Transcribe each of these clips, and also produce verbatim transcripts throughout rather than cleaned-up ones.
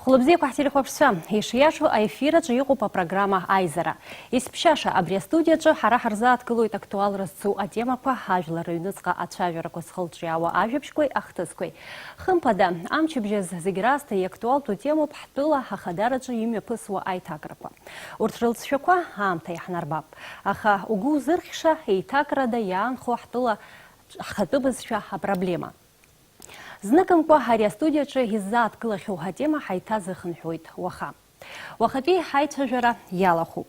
Лыбзиақәа ҳтелехәаԥшцәа, ишиашоу аефир аҿы иҟоуп апрограмма Аизара. Есԥшьаша абри астудиаҿы ҳара ҳарзааҭгылоит актуалра зцу атемақәа, ажәлар рыҩныҵҟа ацәажәарақәа зхылҿиаауа ажәабжьқәеи ахҭысқәеи. Хымԥада, амчыбжьаз зегь раасҭа иактуалтәу темоуп ҳтәыла ҳахадараҿы имҩаԥысуа аиҭакрақәа. Урҭ рылҵшәақәа аамҭа иаҳнарбап. Аха угәы узырхьша, еиҭакрада иаанхо ҳтәыла ҳхатәы бызшәа апроблема. Зныкымкәа ари астудиаҿы ҳиззааҭгылахьоу атема ҳаиҭазыхынҳәуеит уаха. Уахатәи ҳаицәажәара иалахәуп.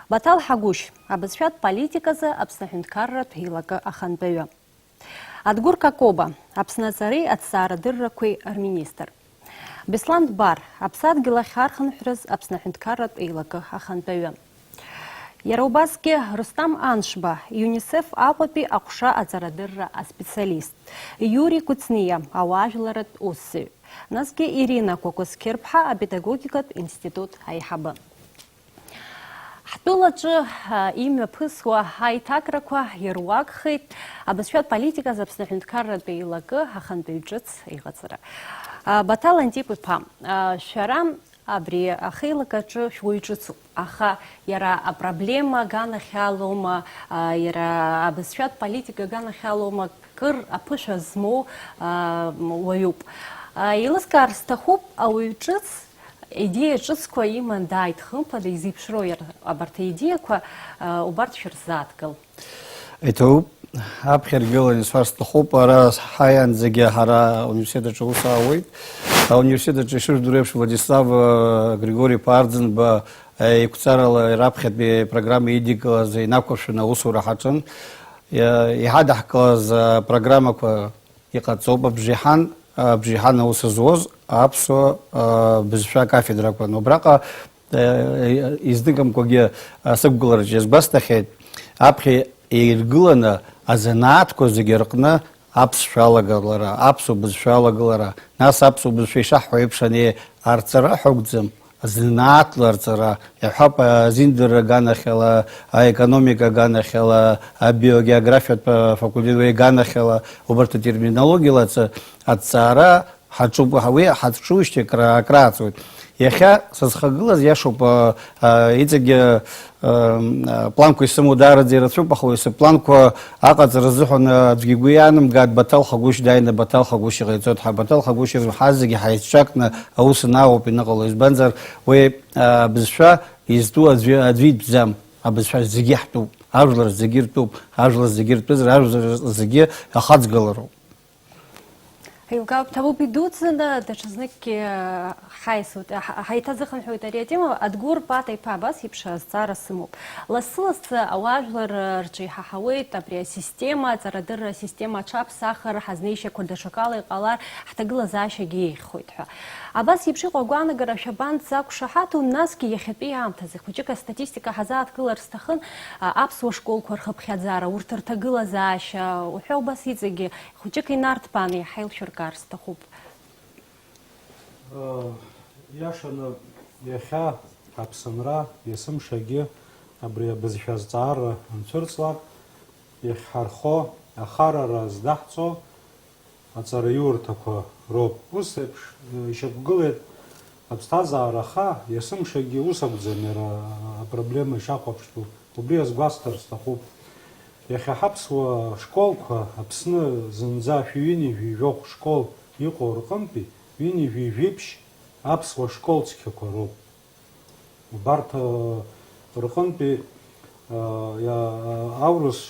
Баҭал Ҳагәышь, абызшәатә политиказы Аԥсны аҳәынҭқарратә еилакы ахантәаҩы. Адгәыр Какоба, Аԥсны аҵареи аҭҵаарадыррақәеи рминистр. Беслан Дбар, аԥсадгьыл ахь архынҳәраз Аԥсны аҳәынҭқарратә еилакы ахантәаҩы. Иара убасгьы Рустам Аншба, ЮНИСЕФ Аҟәатәи аҟәша аҵарадырра аспециалист, Иури Кәыҵниа, ауаажәларратә усзуҩ, насгьы Ирина Кәакәасқьырԥҳа, апедагогикатә институт аиҳабы. Ҳтәылаҿы, а, имҩаԥысуа аиҭакрақәа ируакхеит абызшәатә политиказ Аԥсны аҳәынҭқарратә еилакы ахантәаҩ ҿыц иҟаҵара. А, Баҭал Антип-иԥа, а, шәара абри ахеилак аҿы шәуаҩ ҿыцуп, аха иара апроблема аганахьалома, а, иара абызшәатә политика аганахьалома, кыр аԥышәа змоу, а, м, уаҩуп. А, еилыскаар сҭахуп, ауаҩ ҿыц идеиа ҿыцқәа иман дааит, хымԥада, изеиԥшроу иара абарҭ аидеиақәа, а, убарҭ шәырзааҭгыл. Иҭабуп, аԥхьа иргыланы исҳәар сҭахуп, ара ҳаиаанӡагьы ҳара ауниверситет аҿы аус аауеит. Ауниверситет аҿы ишыжәдыруа еиԥш, Владислав, э, Григори-иԥа Арӡынба, э, еиқәҵарала раԥхьатәи апрограмма идикылаз инақәыршәаны аусура ҳаҿын. Иа-, иҳадаҳкылаз апрограммақәа иҟаҵоуп. Абжеиҳан, абжеиҳан аус зуаз аԥсуа, а, бызшәа акафедрақәан. Убраҟа, а, изныкымкәагьы, а, сықәгылараҿ иазгәасҭахьеит, аԥхьа еиргыланы азанааҭқәа зегьы рҟны аԥсшәа алагылара, аԥсуа бызшәа алагылара, нас аԥсуа бызшәа ишаҳҳәо еиԥш ани арҵара ҳәа акәӡам, Зынааҭла рҵара, иаҳҳәап, азиндырра аганахьала, аекономика аганахьала, абиогеографиатә факультет уи аганахьала, убарҭ атерминологиала аҵ-, аҭҵаара ҳаҿуп, уи ҳаҿуижьҭеи акра-, акрааҵуеит. Иахьа сызхагылаз иашоуп, а, а, иҵегьы, а, м, а, планқәа исымоу даараӡа ирацәоуп, аха уи сыпланқәа аҟаҵара азыҳәан, а, аӡәгьы игәы иаанамгааит, Баҭал Хагәышь дааины Баҭал Хагәышь иҟаиҵоит ҳәа. Баҭал Хагәышь ирҳаз зегьы ҳаицҿакны аус анаауп иныҟало, избанзар, уи, а, абызшәа изтәу аӡәы, аӡәы итәӡам, абызшәа зегьы ҳтәуп, ажәлар зегьы ртәуп, ажәлар зегьы ртәызар, ажәлар зегьы ахаҵгылароуп. Еилкаауп, ҭабуп идуӡӡаны, даҽазныкгьы, а, ҳаисуеит, ҳа-, ҳаиҭазыхынҳәуеит ари атема. Адгәыр Пата-иԥа, абас еиԥш азҵаара сымоуп. Лассы-лассы ауаажәлар рҿы иҳаҳауеит абри асистема, аҵарадырра асистема аҽаԥсахыр, ҳазнеишьақәа даҽакала иҟалар, ҳҭагылазаашьагьы еиӷьхоит ҳәа. Абас еиԥш иҟоу агәаанагара шәабанӡақәшаҳаҭу, насгьы иахьатәи аамҭазы хәыҷык астатистика ҳазааҭгылар сҭахын, а, аԥсуа школқәа рхыԥхьаӡара, урҭ рҭагылазаашьа, уҳәа убас иҵегьы хәыҷык инарҭбааны иаҳа илшәыркаар сҭахуп. Иашаны, иахьа Аԥсынра есымшагьы абри абызшәа азҵаара анцәырҵлак, иахьҳархо, ахарара здаҳҵо аҵараиурҭақәа роуп. Ус еиԥш, э, ишьақәгылеит аԥсҭазаара, аха есымшагьы ус акәӡам иара апроблема ишахәаԥштәу. Убри азгәасҭар сҭахуп. Иахьа ҳаԥсуа школқәа Аԥсны зынӡа шәи ҩынҩажәи жәохә школ иҟоу рҟынтәи ҩынҩажәи жәиԥшь аԥсуа школ цқьақәа роуп. Убарҭ, э, рҟынтәи, э, иа-, аурыс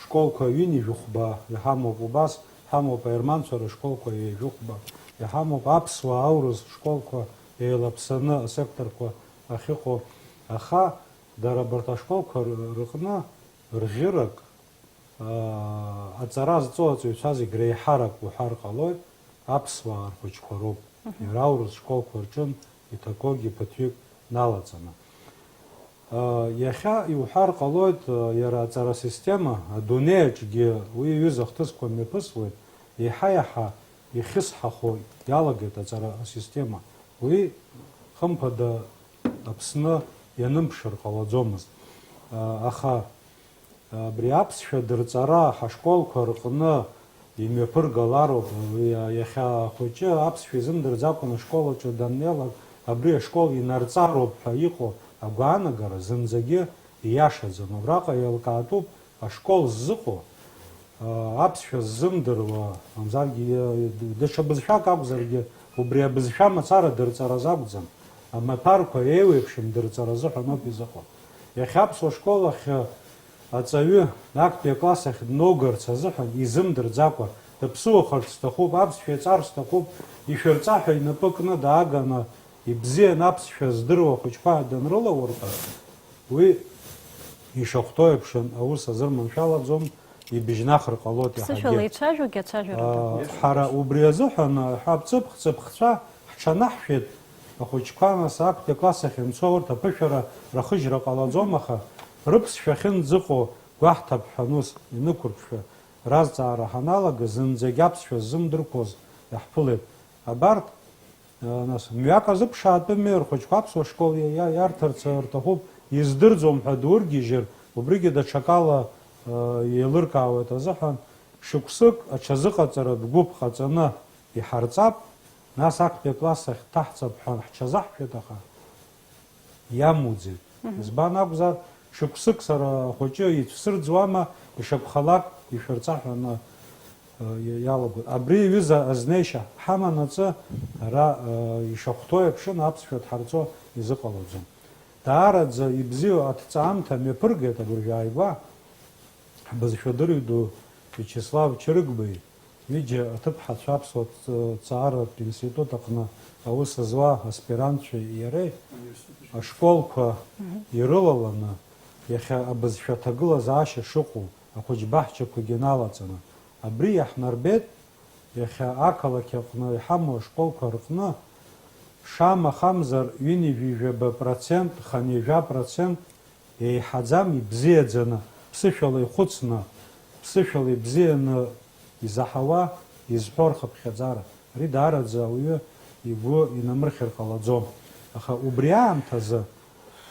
школқәа ҩынҩажәи хәба иҳамоуп, убас ҳамоуп аерманцәа рышколқәа ҩажәи хәба иҳамоуп, аԥсуа аурыс школқәа еилаԥсаны асекторқәа ахьыҟоу, аха дара абарҭ ашколқәа р-, рыҟны рӷьырак, аа, аҵара зҵоу аҵаҩцәа зегь реиҳарак уҳәар ҟалоит, аԥсуаа рхәыҷқәа роуп. Мгм. Иара аурыс школқәа рҿын иҭакогьы ԥыҭҩык налаҵаны. Аа, иахьа иуҳәар ҟалоит, аа, иара аҵара система, адунеи аҿгьы уи аҩыза ахҭысқәа мҩаԥысуеит, еиҳа-еиҳа ихьысҳахо иалагеит аҵара асистема. Уи, хымԥада, Аԥсны ианымԥшыр ҟалаӡомызт. Аха абри аԥсшәа дырҵара ҳашколқәа рҟны имҩаԥыргалароуп. Уи иахьа ахәыҷы аԥсшәа изымдырӡакәан ашкол аҿы даннеилак, Абри ашкол инарҵароуп ҳәа иҟоу агәаанагара зынӡагьы ииашаӡам. Абраҟа еилкаатәуп ашкол ззыҟоу, аа, аԥсшәа ззымдыруа, мамзаргьы, иа-, даҽа бызшәак акәзаргьы, убри абызшәа мацара дырҵаразы акәӡам, амаҭәарқәа еиуеиԥшым дырҵаразы ҳәа ноуп изыҟоу. Иахьа аԥсуа школ ахь аҵаҩы актәи акласс ахь дноугарц азыҳәан изымдырӡакәа, дыԥсыуахарц сҭахуп, аԥсшәа иҵар сҭахуп, ишәырҵа ҳәа инапы кны дааганы, ибзианы аԥсшәа здыруа ахәыҷқәа данрылаурҟьа, уи ишахәҭоу еиԥш аус азырманшәалаӡом, ибжьнахыр ҟалоит иаҳагьы. Ԥсышәала ицәажәогьы ацәажәара Аа, ду. Ҳара убри азыҳәан, ҳәа, ҵыԥх-ҵыԥхцәа ҳҽанаҳшәеит, ахәыҷқәа, нас, актәи акласс ахь инцо, урҭ аԥышәара рахыжьра ҟалаӡом, аха рыԥсшәа ахьынӡыҟоу гәаҳҭап ҳәа, ус инықәырԥшәа, разҵаара ҳаналага, зынӡагь аԥсшәа ззымдырқәоз иаҳԥылеит. Абарҭ, а, нас, мҩак азыԥшаатәыми, рхәыҷқәа аԥсуа школ иа-, иа-, иарҭарц рҭахуп, издырӡом ҳәа дургьежьыр, убригьы даҽакала, а, еилыркаауеит азыҳәан, шықәсык аҽазыҟаҵаратә гәыԥ ҟаҵаны иҳарҵап, нас актәи акласс ахь дҭаҳҵап ҳәа ҳҽазаҳшәеит, аха иамуӡеит. Мгм. Избан акәзар, шықәсык сара ахәыҷы ицәсырӡуама, ишакәхалак ишәырҵа ҳәа ана, э, иалагоит. Абри аҩыза азнеишьа ҳаманаҵы, ара, э, ишахәҭоу еиԥшын аԥсшәа дҳарҵо изыҟалаӡом. Даараӡа ибзиоу аҭҵаамҭа мҩаԥыргеит абыржәы ааигәа ҳбызшәа дырҩ ду Виачеслав Чырыгбеи. Ҩыџьа аҭыԥҳацәа аԥсуа ҭҵааратә институт аҟны аус зуа аспирантцәеи иареи ашколқәа ирылаланы, иахьа абызшәа аҭагылазаашьа шыҟоу ахәыҷбаҳчақәагьы налаҵаны, абри иаҳнарбеит, иахьа ақалақь аҟны иҳамоу ашколқәа рҟны шамахамзар ҩынҩажәижәаба процент, хынҩажәа процент еиҳаӡам ибзиаӡаны, ԥсышәала ихәыцны, ԥсышәала ибзианы изаҳауа, изҳәо рхыԥхьаӡара. Ари даараӡа ауаҩы игәы инамырхьыр ҟалаӡом. Аха убри аамҭазы,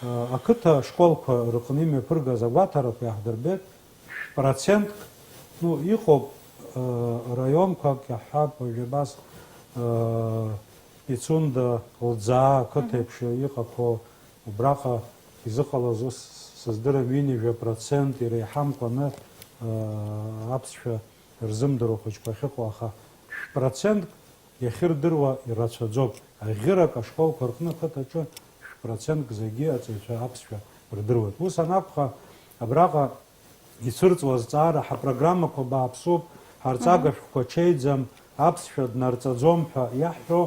а, ақыҭа ашколқәа рыҟны имҩаԥыргаз агәаҭарақәа иаҳдырбеит, шә-процентк, ну, иҟоуп, а, раионқәак иаҳҳәап, уажә абас, а, Пицунда, Лӡаа ақыҭа еиԥш иҟақәоу, Убраҟа изыҟалаз ус сыздырам, ҩынҩажәа процент иреиҳамкәаны, аа, аԥсшәа рзымдыруа хәыҷқәа ахьыҟоу, аха шә-процентк иахьырдыруа ирацәаӡоуп. Аӷьырак ашколқәа рҟны ақыҭаҿы шә-процентк зегьы аҵаҩцәа аԥсшәа рдыруеит. Ус анакәха, абраҟа ицәырҵуа азҵаара, ҳапрограммақәа бааԥсуп, ҳарҵага шәҟәқәа ҽеиӡам, аԥсшәа днарҵаӡом ҳәа иаҳҳәо,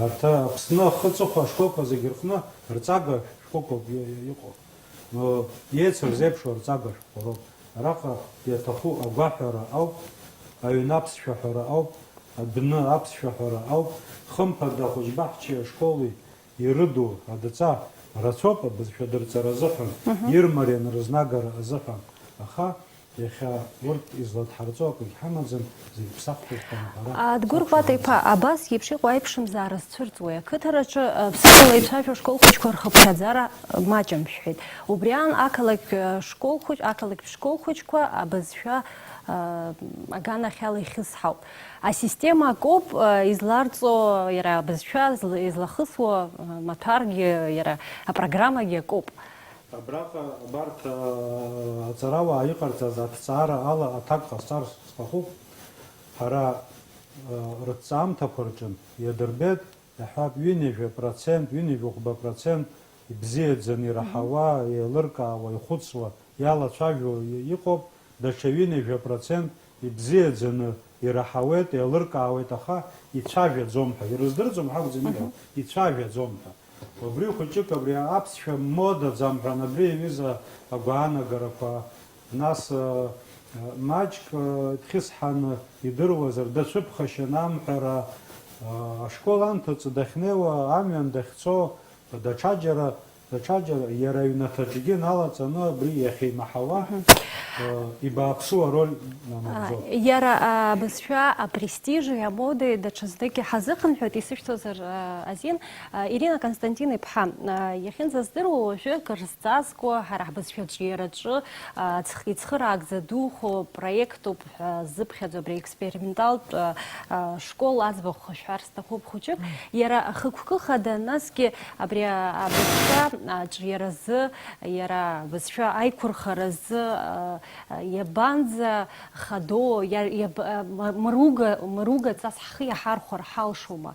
арҭ Аԥсны ахы аҵыхәа ашколқәа зегьы рҟны рҵага шәҟәқәоуп и-, и-, иҟоу. Э, еицырзеиԥшу арҵага шәҟәқәа роуп. Араҟа иаҭаху агәаҳәара ауп, аҩны аԥсшәаҳәара ауп, адәны аԥсшәаҳәара ауп, хымԥада ахәыҷбаҳчеи ашколи ирыду адҵа рацәоуп абызшәа дырҵара азыҳәан, ирмариан рызнагара азыҳәан. Аха иахьа урҭ изладҳарҵо акгьы ҳамаӡам, зегь ԥсахрақәан ҳәара. Адгәыр Кәата иԥа, абас еиԥш иҟоу аиԥшымзаара зцәырҵуеи? Ақыҭараҿы, а, ԥсышәала ицәажәо ашкол хәыҷқәа рхыԥхьаӡара маҷым шәҳәеит. Убри аан ақалақь, а, школ хәыҷ-, ақалақь школ хәыҷқәа абызшәа, а, аганахьала ихьысҳауп. Асистема акоуп, а, изларҵо иара абызшәа зл-, излахысуа, а, маҭәаргьы, иара апрограммагьы акоуп. Абраҟа абарҭ, а, аҵарауаа иҟарҵаз аҭҵаара ала аҭак ҟасҵар сҭахуп. Ҳара, а, рыҭҵаамҭақәа рҿы иадырбеит, иаҳҳәап, ҩынҩажәа процент, ҩынҩажәи хәба процент ибзиаӡаны ираҳауа, еилыркаауа, ихәыцуа, иалацәажәо и-, иҟоуп, даҽа ҩынҩажәа процент ибзиаӡаны ираҳауеит, еилыркаауеит, аха ицәажәаӡом ҳәа, ирыздырӡом ҳәа акәӡам иҟоу, ицәажәаӡом ҳәа. Убри хәыҷык абри аԥсшәа модаӡам ҳәа абри аҩыза агәаанагарақәа, нас, э, э, маҷк, э, дхьысҳаны идыруазар, дацәыԥхашьан амҳәара, э, ашкол анҭыҵ дахьнеиуа, амҩан дахьцо, даҽаџьара Даҽаџьара иара иҩнаҭаҿгьы налаҵаны абри иахьеимаҳауа, э, ибааԥсу ароль нанагӡоит. Иара абызшәа апрестижи амодеи даҽазныкгьы ҳазыхынҳәуеит, исышәҭозар, а, азин. А, Ирина Константин-иԥҳа, а, иахьынӡаздыруа уажәы кыр зҵазкуа, ҳара ҳбызшәа аҿиараҿы, а, цх-, ицхыраагӡа духо проектуп ҳәа зыԥхьаӡо абри аексперименталтә, а, а, школ аӡбахә хашәар сҭахуп хәыҷык. Иара хықәкы хада, насгьы абри а-, абызшәа аҿиаразы, иара абызшәа аиқәырхаразы, а, а, иабанӡа хадоу, иа-, иаб-, а, ма-, мыруга-, мыругаҵас ҳхы иаҳархәар ҳалшома?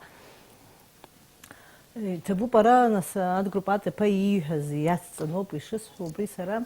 Иҭабуп ара, нас, Адгәыр Пат-иԥа ииҳәаз иацҵаноуп ишысҳәо, убри сара,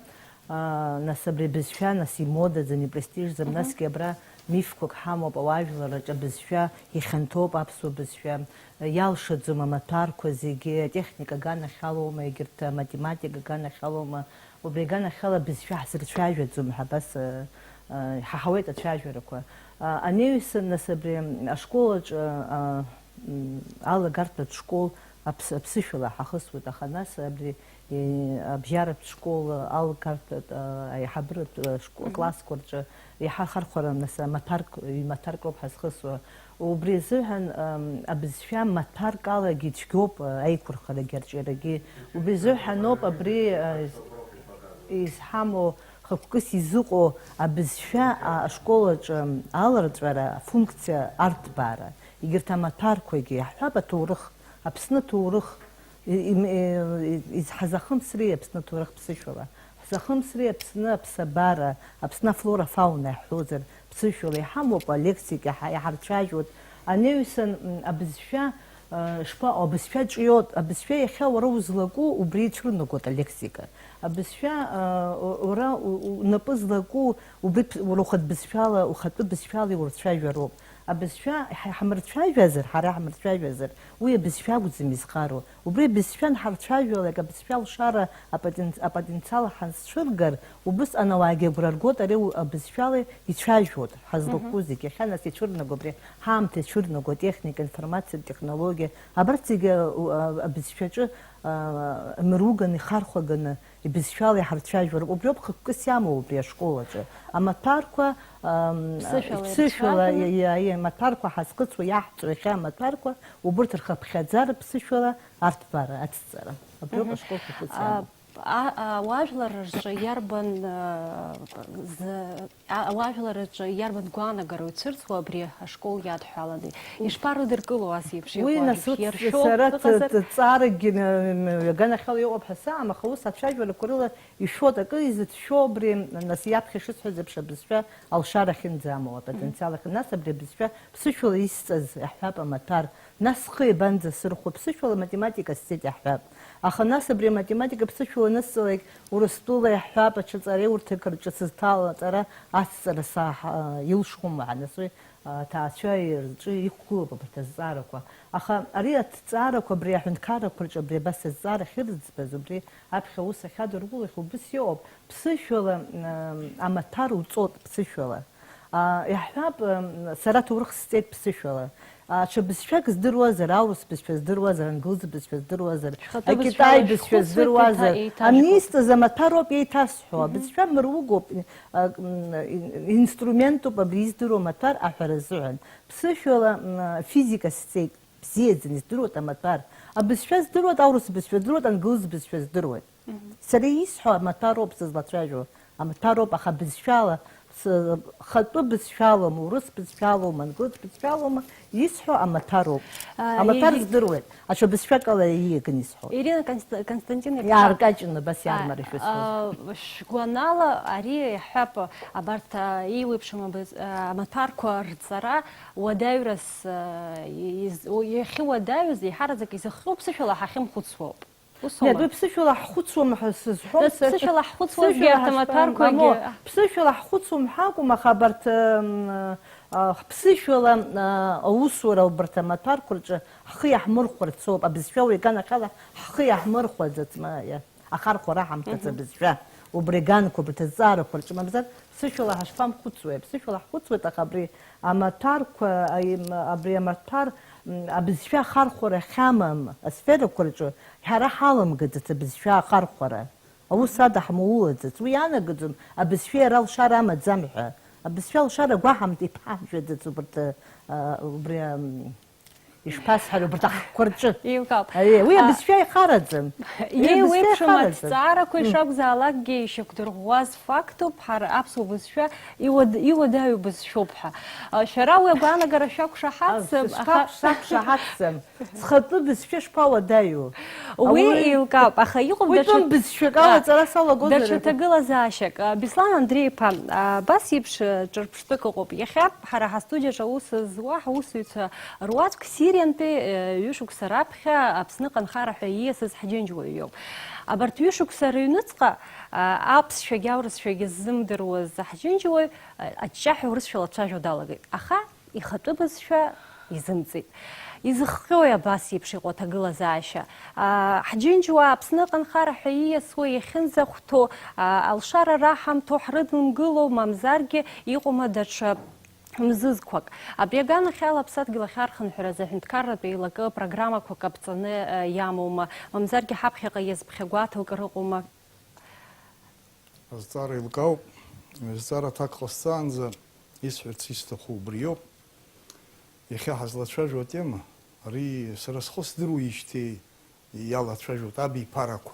аа, нас, абри абызшәа, нас, имодаӡам, ипрестижӡам, насгьы абра мифқәак ҳамоуп, ауаажәларраҿы абызшәа ихьанҭоуп, аԥсуа бызшәа, иалшаӡом амаҭәарқәа зегьы, атехника аганахь алоума, егьырҭ аматематика аганахь алоума, убри аганахьала абызшәа ҳзырцәажәаӡом ҳәа абас, э, э, иҳаҳауеит ацәажәарақәа. А, анаҩсан, нас, абри ашкол аҿы, а, м, алагарҭатә школ аԥс-, аԥсышәала ҳахысуеит, аха нас абри, э, абжьаратә школ алагарҭатә, а, аиҳабыратә, а, школ, классқәа рҿы иҳахархәаран, нас, амаҭәарк, ҩ-маҭәарк роуп ҳазхысуа. Убри азыҳәан, ам, абызшәа маҭәарк алагьы цәгьоуп, а, аиқәырхарагьы арҿиарагьы. Убри азыҳәаноуп абри, а, из-, изҳамоу хықәкыс изыҟоу абызшәа, а, ашкол аҿы аларҵәара, афункциа арҭбаара, егьырҭ амаҭәарқәагьы, иаҳҳәап, аҭоурых, Аԥсны аҭоурых, и-, им-, и-, и-, изҳазахымсри Аԥсны аҭоурых ԥсышәала? Ҳзахымсри Аԥсны аԥсабара, Аԥсны афлора-фауна иаҳҳәозар, ԥсышәала иҳамоуп, алексика иаҳа-, иҳарцәажәоит. Анаҩсан, м, абызшәа, э, шԥаҟоу, абызшәа ҿиоит, абызшәа иахьа уара узлаку, убри ицәырнагоит алексика. Абызшәа, э, у-, уара у-, у-, унапы злаку, убри ԥ-, уара ухатә бызшәала, ухатәы бызшәала иурцәажәароуп. Абызшәа ҳа-, ҳамырцәажәазар, ҳара ҳамырцәажәазар, уи абызшәа акәӡам изхароу. Убри абызшәа анҳарцәажәалак, абызшәа алшара апотен-, апотенциал ҳазцәыргар, убысҟан ауаагьы агәра ргоит ари у-, абызшәала ицәажәоит, ҳазлаҟәу зегь. Иахьа нас ицәырнаго абри ҳаамҭа ицәырнаго, техника, информациатә технологиа, абарҭ зегьы, у-, а-, абызшәаҿы, а, мыруганы, ихархәаганы, ибызшәала иҳарцәажәароуп. Убриоуп хықәкыс иамоу убри ашкол аҿы. Амаҭәарқәа, ам, Ԥсышәала ԥсышәала ирцәажәаны. Иа-, иа-, иа-, амаҭәарқәа ҳазхыҵуа, иаҳҵо иахьа амаҭәарқәа, убырҭ рхыԥхьаӡара ԥсышәала арҭбаара, ацҵара. Абриоуп ашкол хықәкыс иамоу. А, а, ауаажәлар рҿы иарбан, а, з-, а, ауаажәлар рҿы иарбан гәаанагароу ицәырҵуа абри ашкол иадҳәаланы? Ишԥарыдыркыло ас еиԥш Уи иҟоу нас ажәабжь? Иаршәоуп сара т-, ыҟазар? т-, ҭҵааракгьы н-, м-, аганахьала иҟоуп ҳәа саам, аха ус ацәажәарақәа рыла ишәоит акы изыцәшәо абри, нас иаԥхьа ишысҳәаз еиԥш абызшәа алшара ахьынӡамоу, апотенциал ахь. Нас абри абызшәа ԥсышәала исҵаз, иаҳҳәап, амаҭәар, нас схы иабанӡасырхәо, ԥсышәала аматематика сҵеит, иаҳҳәап. Аха нас абри аматематика ԥсышәала анысҵалак, Урыстәыла иаҳҳәап, аҽаҵареи урҭ акы рҿы сызҭало аҵара, ацҵара саҳ-, илшома ҳәа, нас уи, а, аҭаацәа рҿы иқәгылоуп абарҭ азҵаарақәа. Аха ари аҭҵаарақәа абри аҳәынҭқаррақәа рҿы абри абас азҵаара ахьырыӡбаз, убри аԥхьа аус ахьадыргыло иахьа убыс иҟоуп, ԥсышәала, м, амаҭәар уҵоит, ԥсышәала. А, иаҳҳәап, м, сара аҭоурых сҵеит ԥсышәала. А, ҽа бызшәак здыруазар, аурыс бызшәа здыруазар, англыз бызшәа здыруазар, Шәхатәы акитай бызшәала бызшәа шәхәыцуеит, здыруазар, еиҭа-, еиҭашәхәыцуеит. Ани исҵаз амаҭәар ауп еиҭасҳәо. Мгм. Абызшәа мыругоуп, а, м, инструментуп абри издыруа амаҭәар аҳәара азыҳәан. Ԥсышәала, м, физика сҵеит, бзиаӡаны издыруеит амаҭәар. Абызшәа здыруеит, аурыс бызшәа здыруеит, англыз бызшәа здыруеит. Мгм. Сара исҳәо амаҭәар ауп сызлацәажәо. Амаҭәар ауп, аха бызшәала, сы-, хатәы бызшәалоума, урыс бызшәалоума, англыз бызшәалоума, исҳәо амаҭәар ауп. А, Амаҭәар Ири-, здыруеит, аҽа бызшәак ала ииаганы исҳәоит. Ирина Конст-, Константин-иԥҳа, Иааркаҷны абас а, иаармариашәа исҳәоит. А, шәгәанала, ари иаҳҳәап, абарҭ, а, еиуеиԥшым абыз-, а, амаҭәарқәа рҵара уадаҩрас, а, из-, иахьуадаҩыз, еиҳараӡак изыхҟьо ԥсышәала ҳахьымхәыцуа ауп. Ус Нет, аума? Уи ԥсышәала ҳхәыцуам ҳәа сызҳәом. Нас сара. Ԥсышәала ҳхәыцуазгьы Ԥсышәала арҭ ҳашԥа-, амаҭәарқәагьы. Мамо, ԥсышәала ҳхәыцуам ҳәа акәым, аха абарҭ, м, а, ԥсышәала, а, аусура убарҭ амаҭәарқәа рҿы ҳхы иаҳмырхәарц ауп. Абызшәа уи аганахьала ҳхы иаҳмырхәаӡац, ма, иа-, ахархәара ҳамҭац Мгм. абызшәа. Убри аганқәа, убарҭ азҵаарақәа рҿы, мамзар, ԥсышәала ҳашԥамхәыцуеи? Аԥсышәала ҳхәыцуеит, аха абри амаҭәарқәа, аим-, абри амаҭәар, М, абызшәа ахархәара ахьамам асферақәа рҿы ҳара ҳаламгаӡац абызшәа ахархәара. Аус ада ҳмоулаӡац. Уи ианагаӡом абызшәа иара алшара амаӡам ҳәа. Абызшәа алшара гәаҳамҭа иԥҳамжәаӡац убарҭ, а, убри, ам, ишԥасҳәари, убарҭ ахкқәа рҿы. Еилкаауп. Аиеи, уи А, абызшәа ихараӡам. Уи абызшәа еиуеиԥшым ихараӡам. Аҭҵаарақәа М. ишакәзаалакгьы ишьақәдырӷәӷәаз фактуп, ҳара аԥсуа бызшәа иуад-, иуадаҩу бызшәоуп ҳәа. А, шәара уи агәаанагара шәақәшаҳаҭӡам, А, аха шәақәшаҳаҭӡам. Схатәы бызшәа шԥауадаҩу? Уи Ауаҩы еилкаауп, аха иҟоуп Уи даҽа, тәым бызшәак ала а, ҵара салагозар даҽа ҳәа. Ҭагылазаашьак. А, Беслан Андреи-иԥа, а, абас еиԥш, а, ҿырԥштәык ыҟоуп. Иахьа ҳара ҳастудиаҿы аус зуа ҳусзуҩцәа руаӡәк Сириантәи, а, ҩышықәса раԥхьа Аԥсныҟа анхара ҳәа ииасыз ҳџьынџьуаҩ иоуп. Абарҭ ҩышықәса рыҩныҵҟа, а, аԥсшәагьы аурысшәагьы ззымдыруаз ҳџьынџьуаҩ, а, аҷҷаҳәа урысшәала дцәажәо далагеит. Аха ихатәы бызшәа изымҵит. Изыхҟьои абас еиԥш иҟоу аҭагылазаашьа? Аа, ҳџьынџьуаа Аԥсныҟа анхара ҳәа ииасуа иахьынӡахәҭоу, аа, алшара раҳамҭоу ҳрыдымгыло, мамзаргьы иҟоума даҽа мзызқәак? Абри аганахьала аԥсадгьыл ахьархынҳәраз аҳәынҭқарратә еилакы программақәак аԥҵаны, э, иамоума? Мамзаргьы ҳаԥхьаҟа иазԥхьагәаҭалкыр ыҟоума? Азҵаара еилкаауп. Азҵаара аҭак ҟасҵаанӡа исҳәарц исҭаху убриоуп. Иахьа ҳазлацәажәо атема, ари сара схы сдыруеижьҭеи иалацәажәоит абиԥарақәа.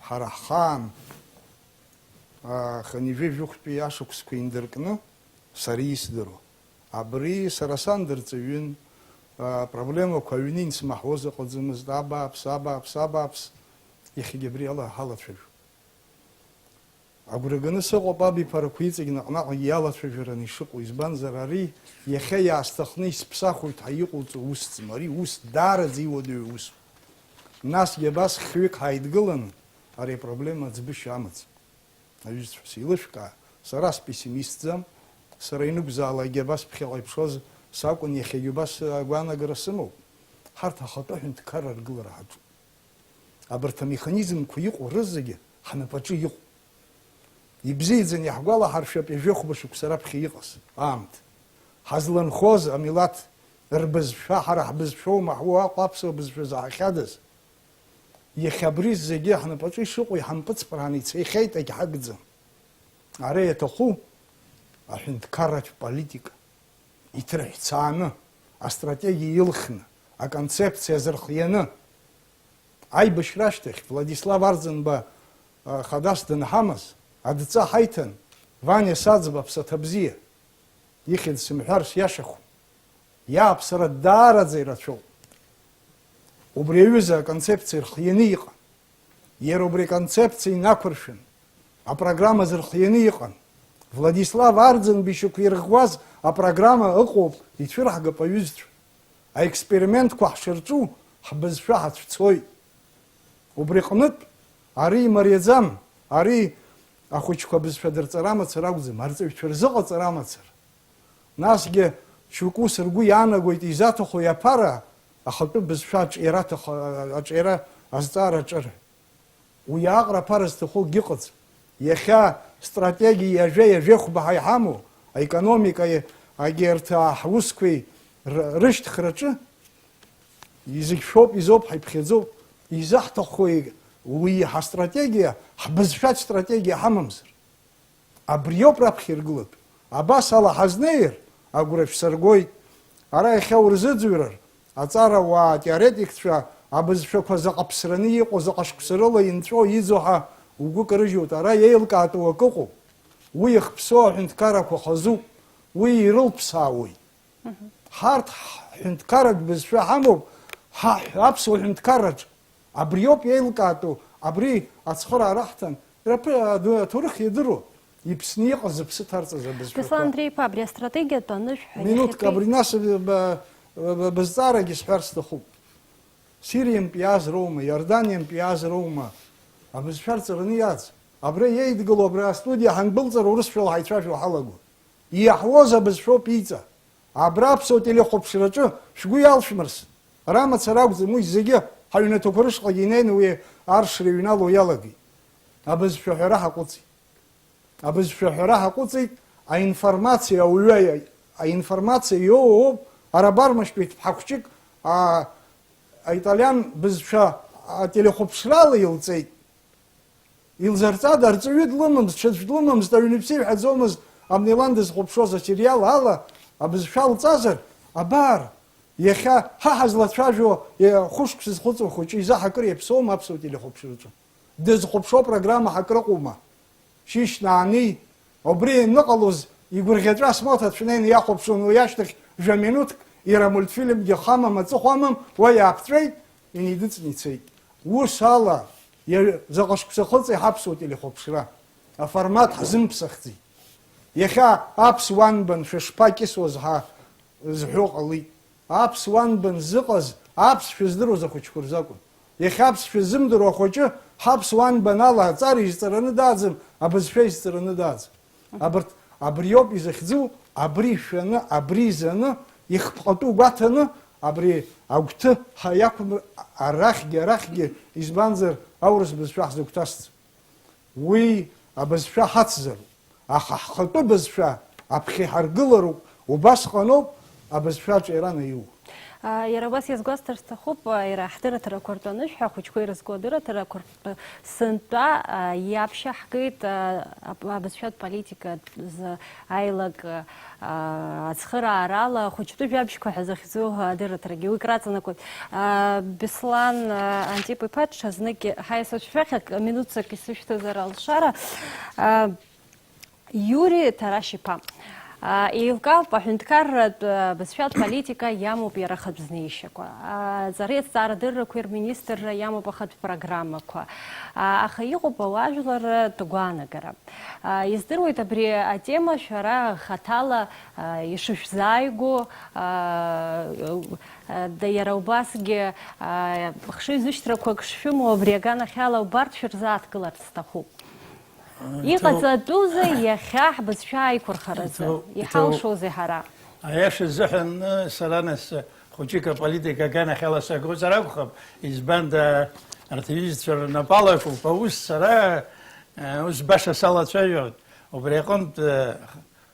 Ҳара ҳхаан, а, хынҩажәи жәохәтәи ашықәсқәа индыркны, сара исдыруа. Абри сара сан дырҵаҩын, а, проблемақәа аҩны инсмаҳауаз ыҟаӡамызт, абааԥс, абааԥс, абааԥс, иахьагьы абри ала ҳалацәажәоит. Агәра ганы сыҟоуп абиԥарақәа иҵегь наҟ-наҟ иалацәажәараны ишыҟоу, избанзар, ари иахьа иаасҭахны исԥсахуеит ҳәа иҟоуҵо усӡам, ари ус даараӡа иуадаҩу усуп. Насгьы абас хҩык ҳаидгыланы ари апроблема аӡбышьа амаӡам. Аҩызцәа, сеилышәкаа, сара спессимистӡам, сара ианакәзаалакгьы абас ԥхьаҟа иԥшуаз сакәын, иахьагьы убас агәаанагара сымоуп. Ҳарҭ ахатәы ҳәынҭқарра аргылара ҳаҿуп. Абарҭ амеханизмқәа иҟоу рызегьы ҳнапаҿы иҟоуп. Ибзиаӡаны иаҳгәалаҳаршәап ҩажәи хәба шықәса раԥхьа иҟаз аамҭа. Ҳазланхоз амилаҭ рбызшәа, ҳара ҳбызшәоума ҳуа Аҟәа аԥсуа бызшәа заҳахьадаз? Иахьа абри зегьы ҳнапаҿы ишыҟоу иҳампыҵԥрааны ицахьеит, агьҳагӡам. Ара иаҭаху аҳәынҭқарратә политика иҭырҳәцааны, астратегиа илхны, аконцепциа азырхианы. Аибашьра ашьҭахь Владислав Арӡынба, а, хадас дынҳамаз, адҵа ҳаиҭан, Ваниа Саӡба аԥсаҭа бзиа. Ихьӡ сымҳәар сиашахом. Иааԥсара даараӡа ирацәоуп. Убри аҩыза аконцепциа рхианы иҟан. Иара убри аконцепциа инақәыршәын, апрограмма зырхианы иҟан. Владислав Арӡынба ишьақәирӷәӷәаз апрограмма ыҟоуп, ицәырҳгап аҩызцәа. Аекспериментқәа ҳшырҿу ҳбызшәа ҳацәцоит. Убри аҟнытә, ари имариаӡам, ари ахәыҷқәа абызшәа дырҵара мацара акәӡам, арҵаҩцәа рзыҟаҵара мацара. Насгьы шьоукы ус ргәы иаанагоит, изаҭаху иаԥара ахатәы бызшәа аҿиара аҭах-, аҿиара азҵаара аҿыра. Уи аҟара аԥара зҭаху акгьы ыҟаӡам. Иахьа стратегиа ҩажәа, ҩажәи хәба ҳәа иҳамоу, аекономикеи, агьырҭ, а, ҳусқәеи р-, рышьҭхраҿы, изегь шәоуп, изоуп, ҳаиԥхьаӡоуп. Изаҳҭаххои уи ҳастратегиа, ҳбызшәатә стратегиа ҳамамзар? Абриоуп раԥхьа иргылатәу. Абас ала ҳазнеир, агәра шәсыргоит. Ара иахьа урзыӡырҩыр, аҵарауаа, атеоретикцәа, абызшәақәа заҟа ԥсраны иҟоу, заҟа шықәса рыла инҵәо, иӡо ҳәа угәы карыжьуеит. Ара еилкаатәу акы ыҟоуп. Уи ихԥсоу аҳәынҭқаррақәа хазуп. Уи ирылԥсаауеит. Ҳарҭ ҳҳәынҭқарратә бызшәа ҳамоуп, ҳа ҳ-, аԥсуа ҳәынҭқарраҿ. Абриоуп еилкаатәу, абри ацхыраара ҳҭан, раԥы-, аду-, аҭоурых иадыруа, иԥсны иҟаз зыԥсы ҭарҵаз абызшәақәа. Беслан Андреи-иԥа, абри астратегиатә анышә ҳәа Минуҭк, иахьатәи абри нас б-, б-, б-, бызҵаарагьы сҳәар сҭахуп. Сириантә иааз роума, Иорданиантә иааз роума, абызшәа рҵараны иааӡ. Абра иеидгыло, абра астудиа ҳандәылҵыр, урысшәала ҳаицәажәо ҳалагоит. Иаҳуаз абызшәоуп иҵа. Абра аԥсуа телехәаԥшраҿы шәгәы иалшәмырсын. Ара мацара акәӡам, уи зегьы ҳаҩнаҭақәа рышҟагьы инеины уи аршра иҩнало иалагеит. Абызшәа ҳәара ҳаҟәыҵит. Абызшәа ҳәара ҳаҟәыҵит, аинформациа ауаҩы, аинформациа иоуоуп, ара бармаштәеит ԥҳа хәҷык, А, аиталиан бызшәа ателехәаԥшрала илҵеит. Илзарҵада, арҵаҩы длымамызт, ҽаӡә длымамызт, аҩны иԥсы иҳәаӡомызт, абни лан дызхәаԥшуаз асериал ала абызшәа лҵазар, абар, иахьа ҳа ҳазлацәажәо, е, хәышықәса зхыҵуа хәыҷы изы ҳакыр иаԥсоума аԥсуа телехәаԥшраҿы? Дызхәаԥшуа программа ҳакрыҟоума? Шьышьна ани, убри ианыҟалоз, игәырӷьаҵәа смоҭацә неины иахәаԥшуан, уи ашьҭахь жәа минуҭк иара амультфильмгьы хамам, аҵыхәа амам, уа иааԥҵәеит, инеидыҵны ицеит. Ус ала, иа-, заҟа шықәса хыҵи ҳаԥсуа телехәаԥшра? Аформат ҳзымԥсахӡеит. Иахьа аԥсуа анбан шәышԥакьысуаз ҳәа зҳәо ҟалеит. Аԥсуа анбан зыҟаз, аԥсшәа здыруаз ахәыҷқәа рзакәын. Иахьа аԥсшәа ззымдыруа ахәыҷы ҳаԥсуа анбан ала аҵара изҵараны дааӡам, абызшәа изҵараны дааӡам. Абарҭ абриоуп изахьӡу, абри шәаны, абри изаны, ихԥҟатәу гәаҭаны, абри агәҭы ҳа иақәым-, арахьгьы, арахьгьы, избанзар, аурыс бызшәа ҳзыгәҭасӡом. Уи абызшәа ҳацзароуп, аха ҳхатәы бызшәа аԥхьа иҳаргылароуп, убасҟаноуп абызшәа аҿиара анаиуа. А, иара убас иазгәасҭар сҭахуп, а, иара ҳдырраҭарақәа ртәы анышә ҳәа, ахәыҷқәа ирызку адырраҭарақәа ртәы сынтәа, а, иаԥшьа ҳгеит, а, ап-, абызшәатә политика азы аилак, а, ацхыраарала ахәыҷтәы жәабжьқәа ҳәа захьӡу адырраҭарагьы уи краҵанакуеит. А, Беслан, а, Антип-иԥа, ҽазныкгьы ҳаиасуа шәахь акы, минуҭ-сак исышәҭазар алшара. А, Иури Тарашь-иԥа, а, еилкаауп аҳәынҭқарратә, а, бызшәатә политика иамоуп иара ахатә знеишьақәа. А, аҵареи азҵаарадыррақәеи рминистрра иамоуп ахатә программақәа. А, аха иҟоуп ауаажәларратә гәаанагара. А, издыруеит абри атема шәара хаҭала, а, ишышәзааигәоу, а, а, да, иара убасгьы, а, хшыҩзышьҭрақәак шшәымоу абри аганахьала убарҭ шәырзааҭгыларц сҭахуп. Иҟаҵатәузеи иахьа ҳбызшәа аиқәырхаразы? Иҭоу-, иҭоу-, иҳалшозеи ҳара? Аиаша азыҳәан, сара нас хәыҷык аполитика аганахьала сагозар акәхап, избанда арҭ аҩызцәа рнапы алакуп, аус сара, э, ус баша салацәажәоит, убри аҟынтә, э,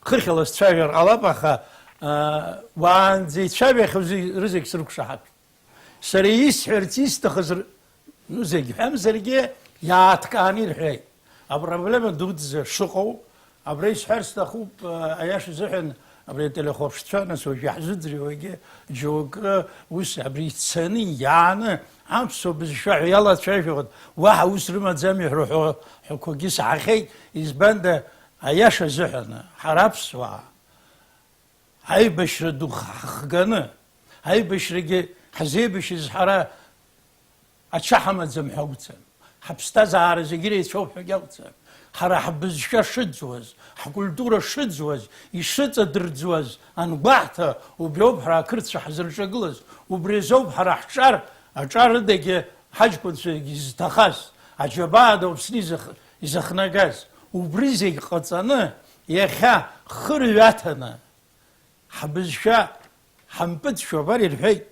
хыхьала сцәажәар ҟалап, аха, э, уаанӡа ицәажәахьоу зи-, рызегь срықәшаҳаҭуп. Сара исҳәарц исҭахыз р-, ну, зегь ҳәамзаргьы, иааҭкааны ирҳәеит. Апроблема дуӡӡа шыҟоу, абра исҳәар сҭахуп, а, аиаша азыҳәан, абри ателехәаԥшцәа, нас уажә иаҳзыӡырҩуагьы џьоукы ус абри ицаны, иааны, аԥсуа бызшәа ҳәа иалацәажәауан, уаҳа ус рымаӡами ҳәа рҳәо-, ҳәақәагьы саҳахьеит, избанда, аиаша азыҳәан, ҳара аԥсуаа, аибашьра ду х-, ҳхганы, аибашьрагьы ҳазеибашьыз ҳара ача ҳамаӡам ҳәа акәӡам. Ҳаԥсҭазаара зегьы иреицәоуп ҳәагьы акәӡам. Ҳара ҳбызшәа шыӡуаз, ҳкультура шыӡуаз, ишыҵадырӡуаз ангәаҳҭа, убриоуп ҳара ақырҭцәа ҳзырҿагылаз, убри азоуп ҳара ҳҿар, аҿар рыдагьы ҳаҷкәынцәагьы зҭахаз, аџьабаа ду Аԥсны изах-, изыхнагаз. Убри зегь ҟаҵаны, иахьа хырҩаҭаны, ҳбызшәа ҳампыҵшәа, абар, ирҳәеит.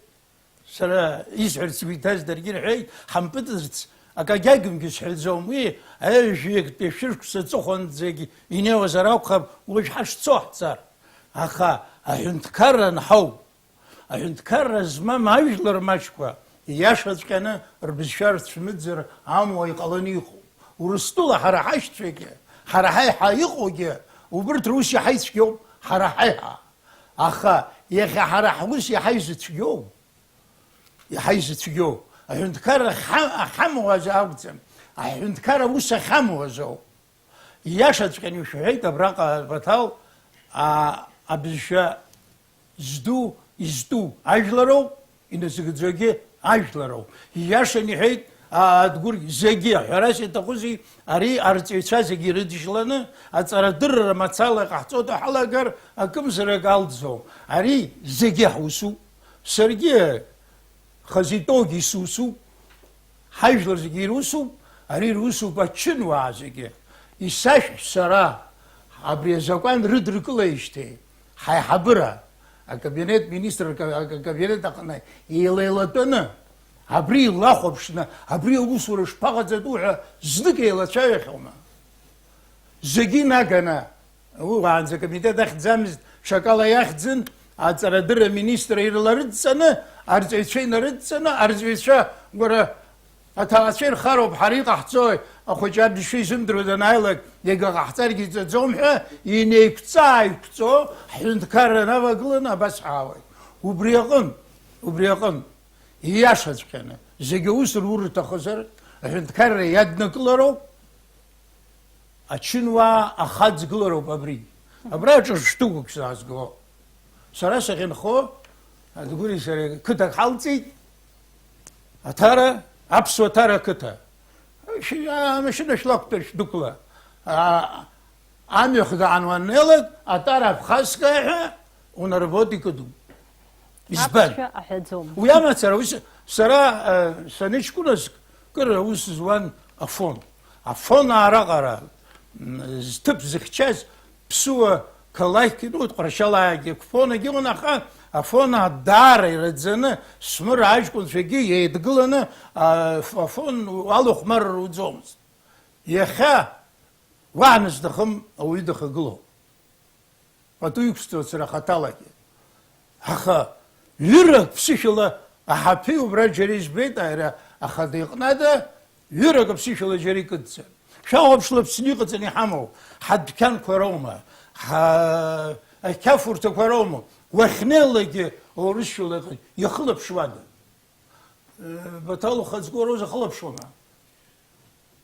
Сара исҳәарц сгәы иҭаз даргьы ирҳәеит, ҳампыҵырц акагьагьымгьы сҳәаӡом. Уи аҩажәиектәи шәышықәса аҵыхәанӡагь инеиуазар акәхап, уажә ҳашцо ҳцар. Аха аҳәынҭқарра анҳау, аҳәынҭқарра змам ажәлар маҷқәа, ииашаҵәҟьаны рбызшәа рцәмыӡыр амуа иҟаланы иҟоуп. Урыстәыла ҳара ҳашьцәагьы, ҳара ҳаиҳа иҟоугьы, убырҭ рус иаҳа ицәгьоуп, ҳара ҳаиҳа. Аха иахьа ҳара ҳус иаҳа изыцәгьоу, иаҳа изыцәгьоу, аҳәынҭқарра ахьа-, ахьамуаз акәӡам, аҳәынҭқарра аус ахьамуаз ауп. Ииашаҵәҟьаны ишәҳәеит абраҟа, Баҭал, а, абызшәа зду, изтәу ажәлароуп, иназыгӡогьы ажәлароуп. Ииашаны иҳәеит, а, Адгәыр, зегьы, аҳәарас иаҭахузеи, ари арҵаҩцәа зегьы ирыдыжьланы, аҵарадырра мацала иҟаҳҵо ҳалагар, акымзарак алӡом. Ари зегьы ҳусуп. Саргьы хазы итәоугьы исусуп, ҳажәлар зегьы ирусуп, ари русуп ачынуаа зегьы. Исашәҳә сара, абри азакәан рыдыркылеижьҭеи, ҳаиҳабыра, акабинет министр, ак-, акабинет аҟны еилеилатәаны, абри илахәаԥшны, абри аусура шԥаҟаҵатәу ҳәа знык еилацәажәахьоума? Зегьы инаганы, уи уаанӡа акомитет ахьӡамызт, ҽакала иахьӡын, Аҵарадырра аминистр ирларыдҵаны, арҵаҩцәа инарыдҵаны, арҵаҩцәа, гәара, аҭаацәа ирхароуп, ҳара иҟаҳҵои, ахәыҷы абжьы изымдыруа данааилак, иага ҟаҳҵаргьы иҵаӡом ҳәа, инеиқәҵа-ааиқәҵо, ҳҳәынҭқарра навагыланы абас ҳаауеит. Убри аҟын, убри аҟын, ииашаҵәҟьаны, зегьы аус рур рҭахызар, аҳәынҭқарра иаднакылароуп. Ачынуаа ахаҵгылароуп абригь. Абра аҿырԥштәы гәык саазго. Сара сахьынхо, Адгәыри сареи қыҭак ҳалҵит. Аҭара, аԥсуа ҭара ақыҭа. Шьи-, амашьына шәлақәтәа шәдәықәла. А, амҩа хгаан уаннеилак, атара Абхазская ҳәа унарбот икыду. Избан? Аԥсшәа аҳәаӡом. Уи амацара, уи с-, сара, э, саныҷкәыназ, кыр аус зуан Афон. Афон араҟара, м, зҭыԥ зыхьчаз ԥсуа қалақьк, ну, Ҟәаршьалаагьы, Қәԥонагьы ыҟан, аха Афон даара ираӡаны, Смыр аҷкәынцәагьы еидгыланы, а, Аф-, Афон алахәмарра уӡомызт. Иахьа уаанызҭахым ауаҩы дахагылоуп. Пату иқәсҵоит сара хаҭалагьы. Аха ҩырак ԥсышәала аҳаԥы убра џьара избеит, ара ахада иҟны ада ҩырак аԥсышәала џьара икыдҵан. Шәахәаԥшла Аԥсны иҟаҵаны иҳамоу, ҳадәқьанқәа роума, ҳа-, ақьафурҭақәа роума, уахьнеилакгьы урысшәала иҟан, иахылаԥшуада? Э, Баҭал ухаҵкы уара узахылаԥшуама?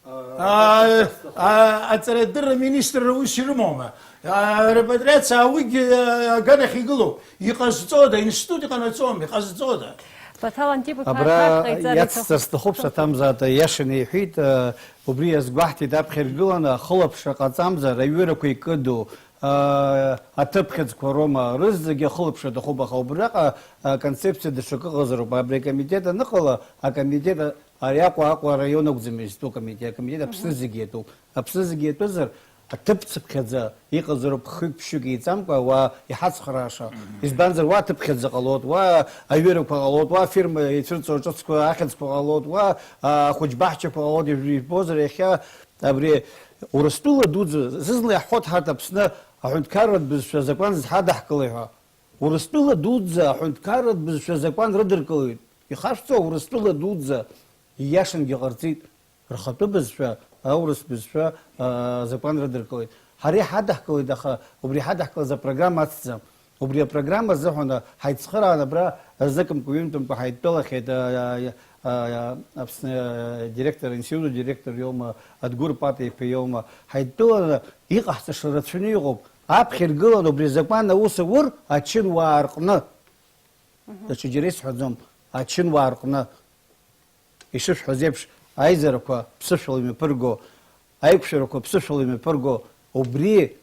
Аа, аа, аҵарадырра аминистрра ус ирымоума? Аа, репатриациа уигьы, аа, аганахь игылоуп. Иҟазҵода? Аинститут иҟанаҵома? Иҟазҵода? Баҭал Антип-иԥа Абра аҭак ҟаиҵар иҭахуп. Иацҵар сҭахуп, Саҭамзааҭ иашаны иҳәеит, аа, убри иазгәаҳҭеит, аԥхьа иргыланы ахылаԥшра ҟаҵамзар, аҩырақәа икыду, аа, аҭыԥхьыӡқәа роума, рызегьы ахылаԥшра аҭахуп, аха убраҟа, аа, аконцепциа даҽакы ыҟазароуп. Абри акомитет аныҟала, акомитет Ари Аҟәа, Аҟәа араион акәӡам изтәу акомитет, акомитет Аԥсны зегьы иатәуп. Аԥсны зегьы иатәызар, аҭыԥцыԥхьаӡа иҟазароуп хҩык-ԥшьҩык еиҵамкәа, уа иҳацхрааша. Мгм. Избанзар, уа аҭыԥхьаӡа ҟалоит, уа аҩырақәа ҟалоит, уа афирма ицәырҵуа ҿыцқәа, ахьӡқәа ҟалоит, уа, а, ахәыҷбаҳчақәа ҟалоит, ижә-, ижәбозар, иахьа абри Урыстәыла дуӡӡа, зны-зынла иаҳҳәоит ҳарҭ Аԥсны аҳәынҭқарратә бызшәа азакәан зҳадаҳкылеи ҳәа. Урыстәыла дуӡӡа аҳәынҭқарратә бызшәа азакәан рыдыркылеит. Ихашәҵо, Урыстәыла дуӡӡа ииашангьы ҟарҵеит, рхатәы бызшәа, аурыс бызшәа, а, азакәан рыдыркылеит. Ҳара иҳадаҳкылеит, аха убри иҳадаҳкылаз апрограмма ацҵа. Убри апрограмма азыҳәан ҳаицхыраан абра зныкымкәа-ҩынтәымкәа ҳаидтәалахьеит, а, а, а, Аԥсны адиректор, аинститут адиректор иоума, Адгәыр Пата иԥа иоума, ҳаидтәаланы иҟаҳҵаша рацәаны иҟоуп. Аԥхьа иргыланы убри азакәан аус аур ачынуаа рҟны. Мгм. Даҽаџьара исҳәаӡом, ачынуаа рҟны. Ишышәҳәаз еиԥш, аизарақәа ԥсышәала имҩаԥырго, аиқәшәарақәа ԥсышәала имҩаԥырго, убри,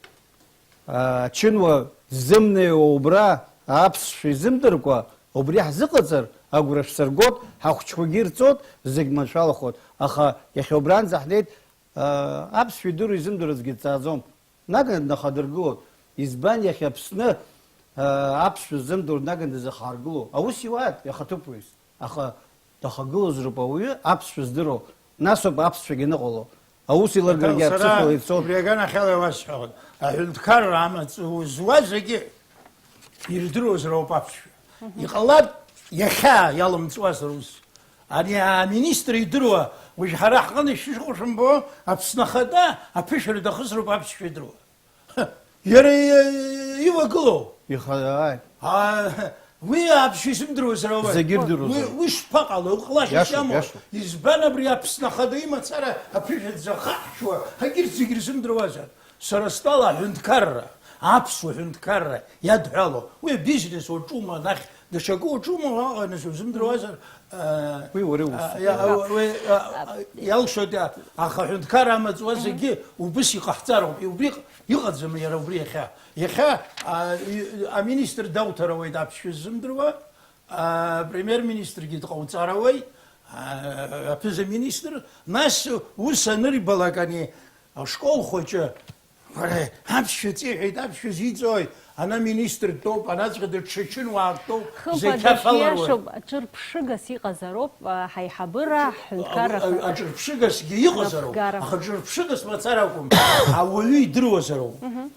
а, ачынуа ззымнеиуа убра аԥсшәа изымдыркәа, убри ҳзыҟаҵар, агәра шәсыргоит, ҳахәыҷқәагьы ирҵоит, зегь маншәалахоит. Аха иахьа убранӡа ҳнеит, а, аԥсшәа идыру изымдыруазгьы дҵааӡом. Наган днахадыргылоит. Избан иахьа Аԥсны, а, аԥсшәа ззымдыруа наган дызахаргыло? Аус иуааит, иахаҭыԥуаҩыс. Аха дахагылазароуп ауаҩы аԥсшәа здыруа. Насоуп аԥсшәагьы аныҟало. Аус еилыргаргьы Аҭал, сара аԥсышәала ицоит. Убри аганахьала иуасҳәахьан. Аҳәынҭқарра амаҵ зуа зегьы ирдыруазароуп аԥсшәа. Мгм. Иҟалап, иахьа иалымҵуазар ус. Ани аминистр идыруа, уажә ҳара ҳҟны ишышәҟәы шәымбо, Аԥсны ахада аԥышәара дахысроуп аԥсшәа идыруа. Иара и-, ивагылоу. Иха-, ааи. А, уи аԥсшәа изымдыруазар ауеи? Зегьы ирдыруазар. Уи, уи шԥаҟало? Уҟалашьас Иашоуп, иамоу? Иашоуп. Избан абри Аԥсны ахада имацара аԥышәа дзахаҳшьуа? Ҳагьырҭ зегьы рзымдыруазар. Сара стәала аҳәынҭқарра, аԥсуа ҳәынҭқарра иадҳәало, уи абизнес уаҿума, анахь даҽакы уаҿума, уаҟа нас узымдыруазар, а, Уи уара а, иусума? иа-, а, уи, а, а, иалшоит, а, аха аҳәынҭқарра амаҵ уа зегьы убыс иҟаҳҵароуп, убри иҟ-, иҟаӡам иара убри иахьа. Иахьа, а, и-, аминистр дауҭар ауеит аԥсшәа ззымдыруа, а, премьер-министргьы дҟауҵар ауеит, а, аԥыза-министр, нас ус анырбалак ани ашкол хәыҷы, уара, аԥсшәа ҵеиҳәеит, аԥсшәа зиҵои? Ана министр дтәоуп, анаҵәҟьа даҽа чынуаак тәоуп, Хымԥада, зеқьаф аларуеит. Иашоуп, ҿырԥшыгас иҟазароуп, а, ҳаиҳабыра, ҳҳәынҭқарра А-, а-, аҿырԥшыгасгьы иҟазароуп, напхгара. Аха ҿырԥшыгас мацара акәым, ауаҩы идыруазароуп. Мгм.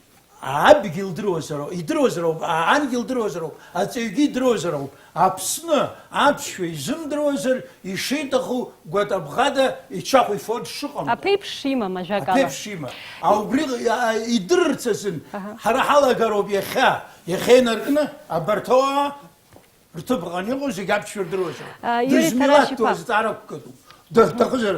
Адгьыл дыруазароуп, идыруазароуп, ангьыл дыруазароуп, аҵаҩгьы идыруазароуп. Аԥсны аԥсшәа изымдыруазар, ишиҭаху гәатабӷада ичахә ифо дшыҟам. Аԥеиԥш шимам, ажәакала. Аԥеиԥш шимам. А, убри, а, идырырц азын, аҳа, ҳара ҳалагароуп иахьа, иахьа инаркны абарҭ ауаа рҭыԥ аҟны иҟоу зегь аԥсшәа рдыруазароуп. А, Юрий Дызмилаҭтәу Тарашиԥа. Азҵаарақәгатәуп. Дҭахызар,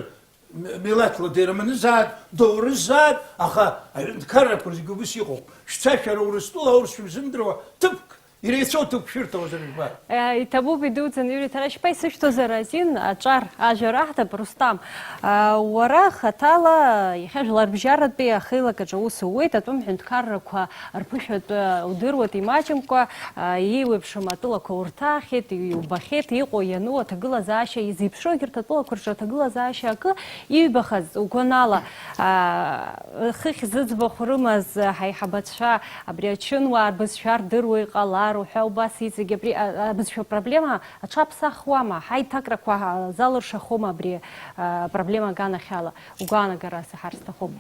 м-, милаҭла дераманызаат, доурыззаат, аха аҳәынҭқаррақәа зегьы убыс иҟоуп. Шәца шәара Урыстәыла аурысшәа шәзымдыруа ҭыԥк, иреицәоу ҭыԥк шәырҭауазар жәбар. Э, иҭабуп, идуӡӡан, Юрий Тарашьба, исышәҭозар азин, аҿар ажәа раҳҭап, Рустам. Э, уара хаҭала иахьа Жәларбжьаратәи ахеилакаҿ аус ууеит, атәым ҳәынҭқаррақәа рԥышәатә, э, удыруеит, имаҷымкәа, э, еиуеиԥшым атәылақәа урҭаахьеит, иубахьеит, иҟоу иану аҭагылазаашьа, изеиԥшроу егьырҭ атәылақәа рҿы аҭагылазаашьа акы иҩбахаз угәанала, аа, хыхь зыӡбахә рымаз ҳаиҳабацәа, абри ачынуаа рбызшәа рдыруа иҟалар уҳәа убас иҵегь абри, а, абызшәа проблема аҽаԥсахуама? Ҳаиҭакрақәа залыршахома абри, а, проблема аганахьала? Угәаанагара саҳар сҭахуп.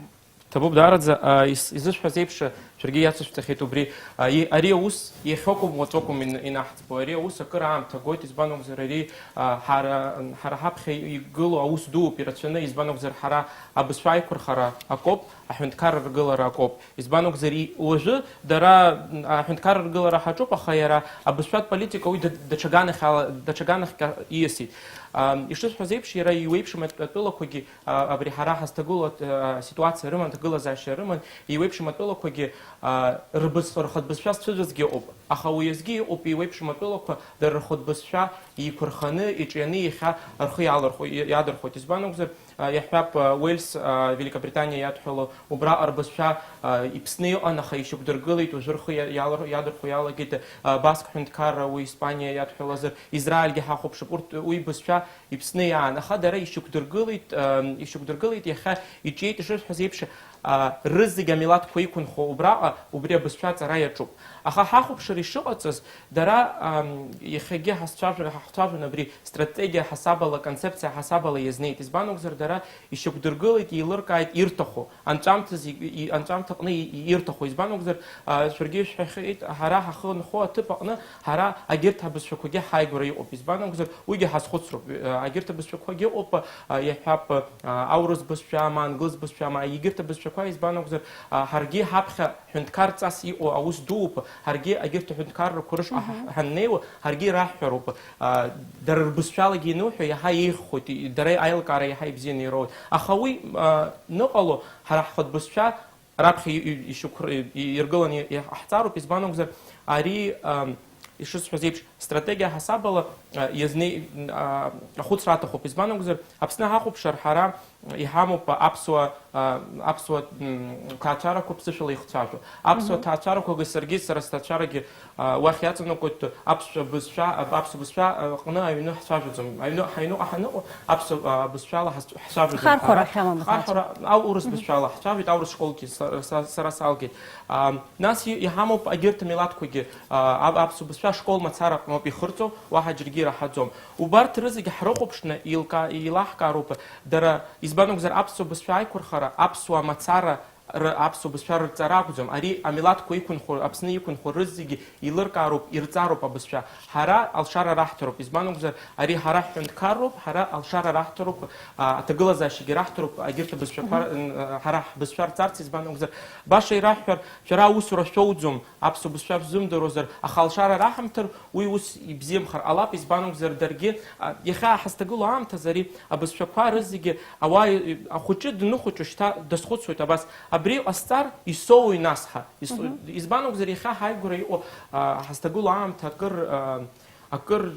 Ҭабуп даараӡа, а, ис-, изысҳәаз еиԥш, шәаргьы иацышәҵахьеит убри. А, и-, ари аус иахьакәым уаҵәакәым ин-, инаҳӡбо. Ари аус акыр аамҭа гоит, избан акәзар, ари, а, ҳара, ҳара ҳаԥхьа игылоу аус дууп, ирацәаны, избан акәзар, ҳара абызшәа аиқәырхара акоуп, аҳәынҭқарра ргылара акоуп. Избан акәзар, и-, уажәы дара, м, аҳәынҭқарра ргылара ҳаҿуп, аха иара абызшәатә политика уи да-, даҽа ганахь ала, даҽа ганахьк ииасит. А, ишысҳәаз еиԥш, иара иуеиԥшым атә-, атәылақәагьы а, абри ҳара ҳазҭагылоу аҭ-, а, ситуациа рыман, аҭагылазаашьа рыман, еиуеиԥшым атәылақәагьы, а, рбыз-, рхатә бызшәа зцәыӡызгьы ыҟоуп. Аха уи азгьы иҟоуп еиуеиԥшым атәылақәа, дара рхатә бызшәа еиқәырханы, иҿианы иахьа рхы иалырхо-, и-, иадырхәоит. Избан акәзар, а, иаҳҳәап, а, Уельс, а, Великобританиа иадҳәало, убраҟа рбызшәа, а, Иԥсны иҟан, аха ишьақәдыргылеит, уажәы рхы иа-, иалыр-, иадырхәо иалагеит, а, Баск ҳәынҭқарра, уи Испаниа иадҳәалазар, Израильгьы ҳахәаԥшып, урҭ уи бызшәа Иԥсны иаан, аха дара ишьақәдыргылеит, ам, ишьақәдыргылеит, иахьа иҿиеит, ишырҳәаз еиԥш, а, рызегь амилаҭқәа иқәынхо убраҟа, убри абызшәа аҵара иаҿуп. Аха ҳахәаԥшыр ишыҟаҵаз, дара, ам, иахьагьы ҳазцәажәо-, ҳахцәажәон абри стратегиа ҳасабала, концепциа ҳасабала иазнеит. Избан акәзар, дара ишьақәдыргылеит, еилыркааит ирҭаху, анҵәамҭаз и-, и-, анҵәамҭаҟны и-, и-, ирҭаху. Избан акәзар, а, шәаргьы ишәҳәахьеит, ҳара ҳахы нхо аҭыԥ аҟны ҳара агьырҭ абызшәақәагьы ҳааигәара иҟоуп. Избан акәзар, уигьы ҳазхәыцроуп. А, агьырҭ абызшәақәагьы ыҟоуп, а, иаҳҳәап, а, аурыс бызшәа ама, англыз бызшәа ама, егьырҭ абызшәақәа, избан акәзар, а, ҳаргьы ҳаԥхьа ҳәынҭқарҵас иҟоу аус дууп, ҳаргьы агьырҭ аҳәынҭқаррақәа рышҟа ҳа-, ҳаннеиуа, ҳаргьы ираҳҳәароуп. А, дара рбызшәалагьы иануҳәо, иаҳа еиӷьхоит, и-, дара аилкаара иаҳа ибзианы ироуеит. Аха уи, а, ныҟало, ҳара ҳхатә бызшәа раԥхьа и-, и-, ишьақәр-, и-, иргыланы и-, иаҳ-, ҳҵароуп, избан акәзар, ари, ам, ишысҳәаз еиԥш, стратегиа ҳасабала, а, иазнеи-, а, ахәыцра аҭахуп, избан акәзар, Аԥсны ҳахәаԥшыр, ҳара иҳамоуп аԥсуа, а, аԥсуа, м, ҭаацәарақәа ԥсышәала ихцәажәо. Аԥсуа Мгм. ҭаацәарақәагьы саргьы, сара сҭаацәарагьы, а, уахь иаҵанакуеит аԥсшәа бызшәа, а, аԥсуа бызшәа аҟны аҩны ҳцәажәаӡом. Аҩны, ҳаҩныҟа ҳаныҟоу аԥсуа, а, бызшәала ҳазцә-, ҳцәажәаӡом. Хар-хара ҳара. Ахьамам, Ахархәара, аурыс Мгм. бызшәала ҳцәажәоит, аурыс школгьы са, са, сара салгеит. А, Нас и-, иҳамоуп агьырҭ амилаҭқәагьы, а, аб-, аԥсуа бызшәа ашкол мацара аҟноуп ихырҵо, уаҳа џьаргьы ираҳаӡом. Убарҭ рызегь ҳрыхәаԥшны еилка-, еилаҳкаароуп, дара, избан акәзар, аԥсуа бызшәа аиқәырхара, аԥсуа мацара р-, аԥсуа бызшәа рырҵара акәӡам, ари амилаҭқәа иқәынхо, Аԥсны иқәынхо рызегьы еилыркаароуп, ирҵароуп абызшәа. Ҳара алшара раҳҭароуп, избан акәзар, ари ҳара ҳҳәынҭқарроуп, ҳара алшара раҳҭароуп, а, аҭагылазаашьагьы раҳҭароуп, агьырҭ абызшәақәа, Мгм. н-, а, ҳара ҳбызшәа рҵарц, избан акәзар, баша ираҳҳәар, шәара аусура шәоуӡом, аԥсуа бызшәа шәзымдыруазар, аха алшара раҳамҭар, уи ус ибзиамхар ҟалап, избан акәзар, даргьы, а, иахьа ҳазҭагылоу аамҭазы ари абызшәақәа рызегьы ауаа, ахәыҷы дныхәыҷу шьҭа дазхәыцуеит абас, абри ҟасҵар, исоуи нас ҳа? Ис-, Мгм. Избан акәзар, иахьа ҳааигәара иҟоу, а, ҳазҭагылоу аамҭа акыр, а, акыр,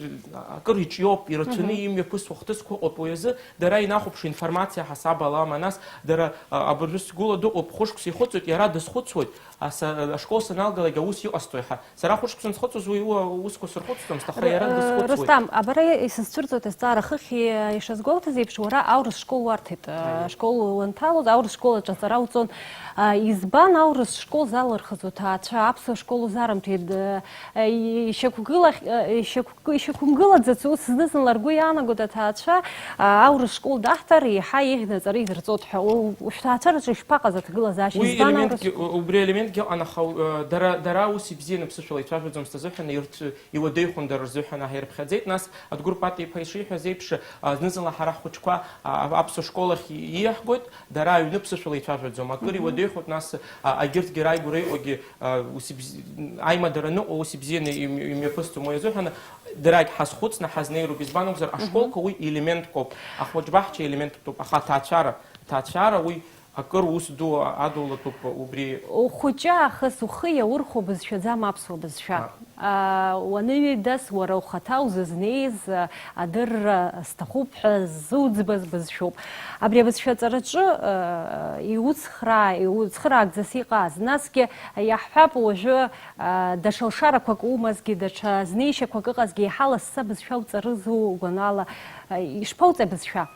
акыр иҿиоуп, ирацәаны Мгм. имҩаԥысуа хҭысқәа ыҟоуп, уи азы дара инахәаԥшуа информациа ҳасаб алама, нас дара, а, абыржәы сгәыла дыҟоуп, хәышықәса ихыҵуеит, иара дазхәыцуеит, аса-, ашкол саналгалак аус иҟасҵои ҳәа. Сара хәышықәса сынхыҵуаз уи уа-, усқәа сырхәыцӡомызт, аха иара Р-, дазхәыцуеит. Рустам, абра исызцәырҵуеит азҵаара, хыхь ишазгәоуҭаз еиԥш, уара аурыс школ уарҭеит, Аиеи. Ашкол уанҭалоз, аурыс школ аҿы аҵара уҵон. А, избан аурыс школ залырхыз уҭаацәа аԥсуа школ узарымҭеит? Э, ишьақәгылахь-, э, ишьақәг-, ишьақәымгылаӡац ус зны-зынла ргәы иаанагоит аҭаацәа, а, аурыс школ даҳҭар, еиҳа еиӷьны аҵара идырҵоит ҳәа. У-, шәҭаацәа рҿы ишԥаҟаз аҭагылазаашьа? Уи Избан аурыс элементгьы, школ? У-, убри аелемент Егьыҟан, аха, э, дара, дара ус ибзианы ԥсышәала ицәажәаӡомызт азыҳәан, ирҭ-, иуадаҩхон дара рзыҳәан, аҳ-, ирыԥхьаӡеит. Нас Адгәыр Патеиԥа ишиҳәаз еиԥш, а, зны-зынла ҳара ҳхәыҷқәа, а, аԥсуа школ ахь ииаҳгоит, дара аҩны ԥсышәала ицәажәаӡом. Акыр Мгм. иуадаҩхоит, нас, а, агьырҭгьы рааигәара иҟоугьы, а, ус ибз-, аимадара аныҟоу ус ибзианы им-, имҩаԥысӡом. Уи азыҳәан дарагь ҳазхәыцны ҳазнеироуп. Избан акәзар, Мгм. ашколқәа уи елементкоуп, ахәыҷбаҳча елементтәуп, аха аҭаацәара, аҭаацәара уи акыр ус ду адулатәуп убри. Ухәыҷы аахыс ухы иаурхәо бызшәаӡам аԥсуа бызшәа. А. А, уаныҩеидас уара ухаҭа узызнеиз, а, адырра сҭахуп ҳәа ззуӡбаз бызшәоуп. Абри абызшәа аҵараҿы, а, иуцхраа-, иуцхраагӡас иҟаз. Насгьы иаҳҳәап, уажәы, а, даҽа лшарақәак умазгьы, даҽа знеишьақәак ыҟазгьы, еиҳа лассы абызшәа уҵарызу, угәанала, а, ишԥауҵеи абызшәа?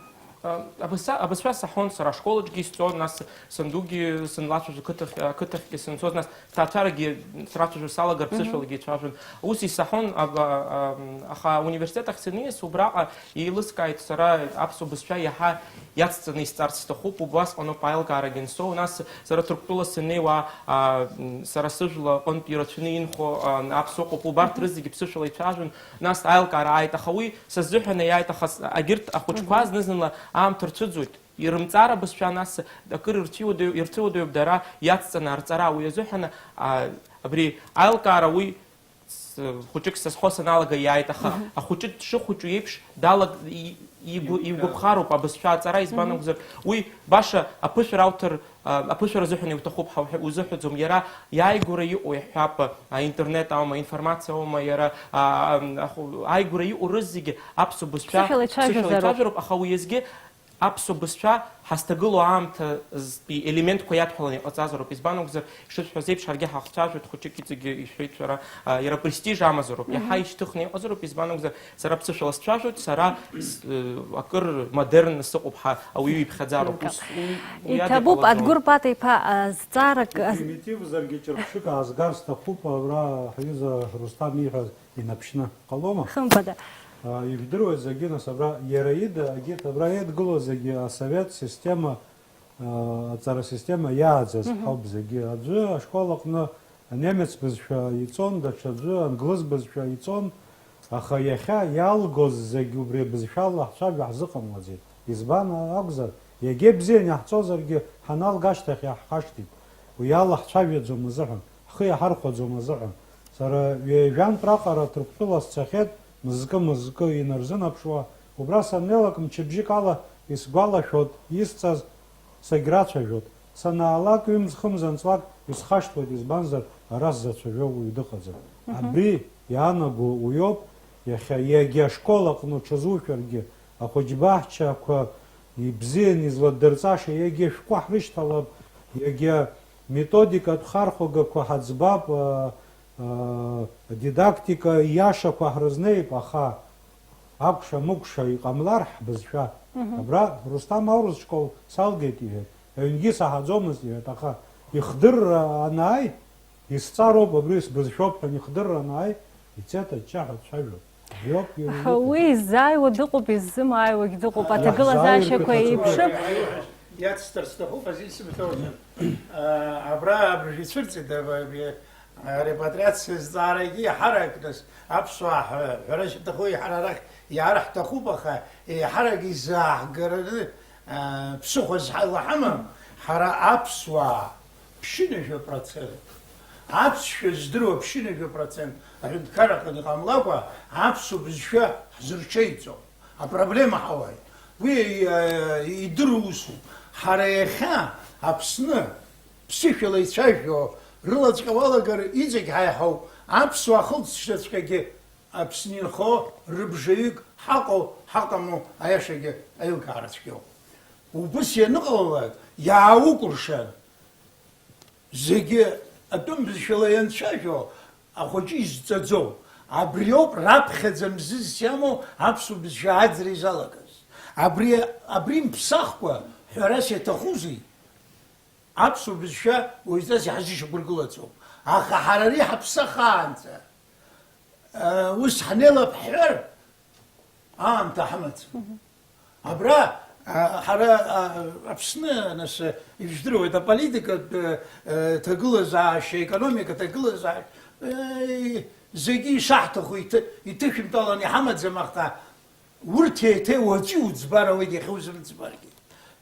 Абызшәа, абызшәа саҳон сара, ашколаҿгьы исҵон, нас сандугьы сынлацәажәо, қыҭахь, ақыҭахьгьы санцоз, нас ҭаацәарагьы срацәажәо салагар, Мгм. ԥсышәалагьы ицәажәон. Ус исаҳон, аб-, а-, ам, аха ауниверситет ахь саниас, убраҟа еилыскааит сара аԥсуа бызшәа иаҳа иацҵаны исҵарц сҭахуп, убасҟаноуп аилкаарагьы ансоу. Нас сара Ҭырқәтәыла саннеиуа, а, м, сара сыжәла аҟынтә ирацәаны инхо, а, аԥсуа ҟоуп, убарҭ Мгм. рызегьы ԥсышәала ицәажәон. Нас аилкаара ааит, аха уи сазыҳәаны иааит, аха с-, агьырҭ ахәыҷқәа Мгм. зны-зынла аамҭа рцәыӡуеит. Ирымҵар абызшәа, нас акыр ирцәыуадаҩ-, ирцәыуадаҩуп дара иацҵаны арҵара. Уи азыҳәан, а, абри аилкаара уи с-, хәыҷык сазхо саналага иааит, аха Мгм. ахәыҷы дшыхәыҷу еиԥш далаг-, и-, игәы-, Игәы-, игәаԥхароуп абызшәа аҵара, избан Мгм. акәзар, уи баша аԥышәара ауҭар, а, аԥышәара азыҳәан иуҭахуп ҳәа уҳәа-, узыҳәаӡом. Иара иааигәара иҟоу иаҳҳәап, а, интернет аума, информациа аума, иара, а, а, аху-, ааигәара иҟоу рызегьы аԥсуа бызшәа Ԥсышәала ицәажәозароуп. ицәажәароуп, аха уи иазгьы аԥсуа бызшәа ҳазҭагылоу аамҭазтәи елементқәа иадҳәаланы иҟаҵазароуп. Избан акәзар, ишысҳәаз еиԥш, ҳаргьы ҳахцәажәоит, хәыҷык иҵегьы ишәеит шәара, а, иара престиж амазароуп, Мгм. иаҳа ишьҭыхны иҟазароуп. Избан акәзар, сара аԥсышәала сцәажәоит, сара с-, э, акыр модерн сыҟоуп ҳәа ауаҩы иԥхьаӡароуп. Еилкаап. Ус, уи, уи Иҭабуп, адиаҟалаӡом. Адгәыр Патеиԥа, а, зҵаарак, а, Примитивзаргьы ҿырԥшык аазгар сҭахуп, абра ҳҩыза Русҭам ииҳәаз инаԥшны. Ҟалома? Хымԥада. А, ижәдыруеит зегьы, нас, абра иара ида, егьырҭ абра еидгылоу зегьы асовет система, а, аҵара система иааӡаз Мгм. ҳауп зегьы. Аӡәы ашкол аҟны анемец бызшәа иҵон, даҽаӡәы англыз бызшәа иҵон, аха иахьа иалгоз зегь убри абызшәала ҳцәажәо ҳзыҟамлаӡеит. Избан акәзар, иагьа ибзиан иаҳҵозаргьы, ҳаналга ашьҭахь иаҳхашҭит. Уи ала ҳцәажәаӡом азыҳәан, ҳхы иаҳархәаӡом азыҳәан. Сара ҩажәантә раҟара Ҭырқәтәыла сцахьеит, мызкы-мызкы инарзынаԥшуа, убра саннеилак мчыбжьык ала исгәалашәоит, исҵаз сагьрацәажәоит. Санаалак, ҩымз-хымз анҵлак исхашҭуеит, избанзар, ара сзацәажәо уаҩ дыҟаӡам. Мгм. Абри иаанаго уиоуп, иахьа егьа ашкол аҟны уҽазушәаргьы, ахәыҷбаҳчақәа ибзиан изладдырҵаша, егьа шәҟәы ҳрышьҭалап, егьа методикатә хархәагақәа ҳаӡбап, а, а, адидактика иашақәа ҳрызнеип, аха акәша-мыкәша иҟамлар ҳбызшәа. Мгм. Абра Русҭам аурыс школ салгеит, иҳәеит. Аҩнгьы саҳаӡомызт, иҳәеит, аха ихдырра анааи, исҵароуп, абри сбызшәоуп ҳәа ихдырра анааи, ицеит аҷҷаҳәа дцәажәо. Абриоуп иара Аха ииҭо. Уи иззааиуа дыҟоуп, иззымааиуагь дыҟоуп, Иаҳзааиргьы аҭагылазаашьақәа даҽакы. Еиԥшым. Иацсҵар сҭахуп, азин сымҭозар. Абра абыржә ицәырҵит, абри, абри, арепатриациа зҵаарагьы иҳаракны, аԥсуаа ҳәа, ҳәара шьаҭаху еиҳара арахь иаар ҳҭахуп, аха еиҳарак изааҳгараны, а, ԥсыхәа зҳа-, лаҳамам, ҳара аԥсуаа ԥшьынажәа процент, аԥсшәа здыруа ԥшьынажәа процент аҳәынҭқарраҟны иҟамлакәа, аԥсуа бызшәа ҳзырҽеиӡом. Апроблема ҳауааит. Уи, э, идыруа усуп. Ҳара иахьа Аԥсны ԥсышәала ицәажәо рылаҵәҟьа уалагар, иҵегь ҳаиҳауп. Аԥсуаа ахылҵшьҭраҵәҟьагьы Аԥсны инхо рыбжаҩык ҳаҟоу, ҳаҟаму, аиашагьы аилкаара цәгьоуп. Убыс ианыҟалалак, иааукәыршан, зегьы атәым бызшәала ианцәажәо, ахәыҷы изҵаӡом. Абриоуп раԥхьаӡа мзызс иамоу аԥсуа бызшәа аӡра изалагаз. Абри, абри мԥсахкәа ҳәарас иаҭахузеи? Аԥсуа бызшәа уаҩҵас иҳазышьақәыргылаӡом. Аха ҳара ари ҳаԥсахаанӡа, э, ус ҳнеилап ҳҳәар, аамҭа ҳамаӡам. Мгм. Абра, А, ҳара, а, Аԥсны, нас, ижәдыруеит, аполитикатә, э, э, ҭагылазаашьа, аекономика ҭагылазаашьа, э, зегьы ишаҳҭаху иҭы-, иҭышәынтәаланы иҳамаӡам, аха урҭ еиҭа уаҵәы иуӡбар ауеит, иахьа узымӡбаргьы.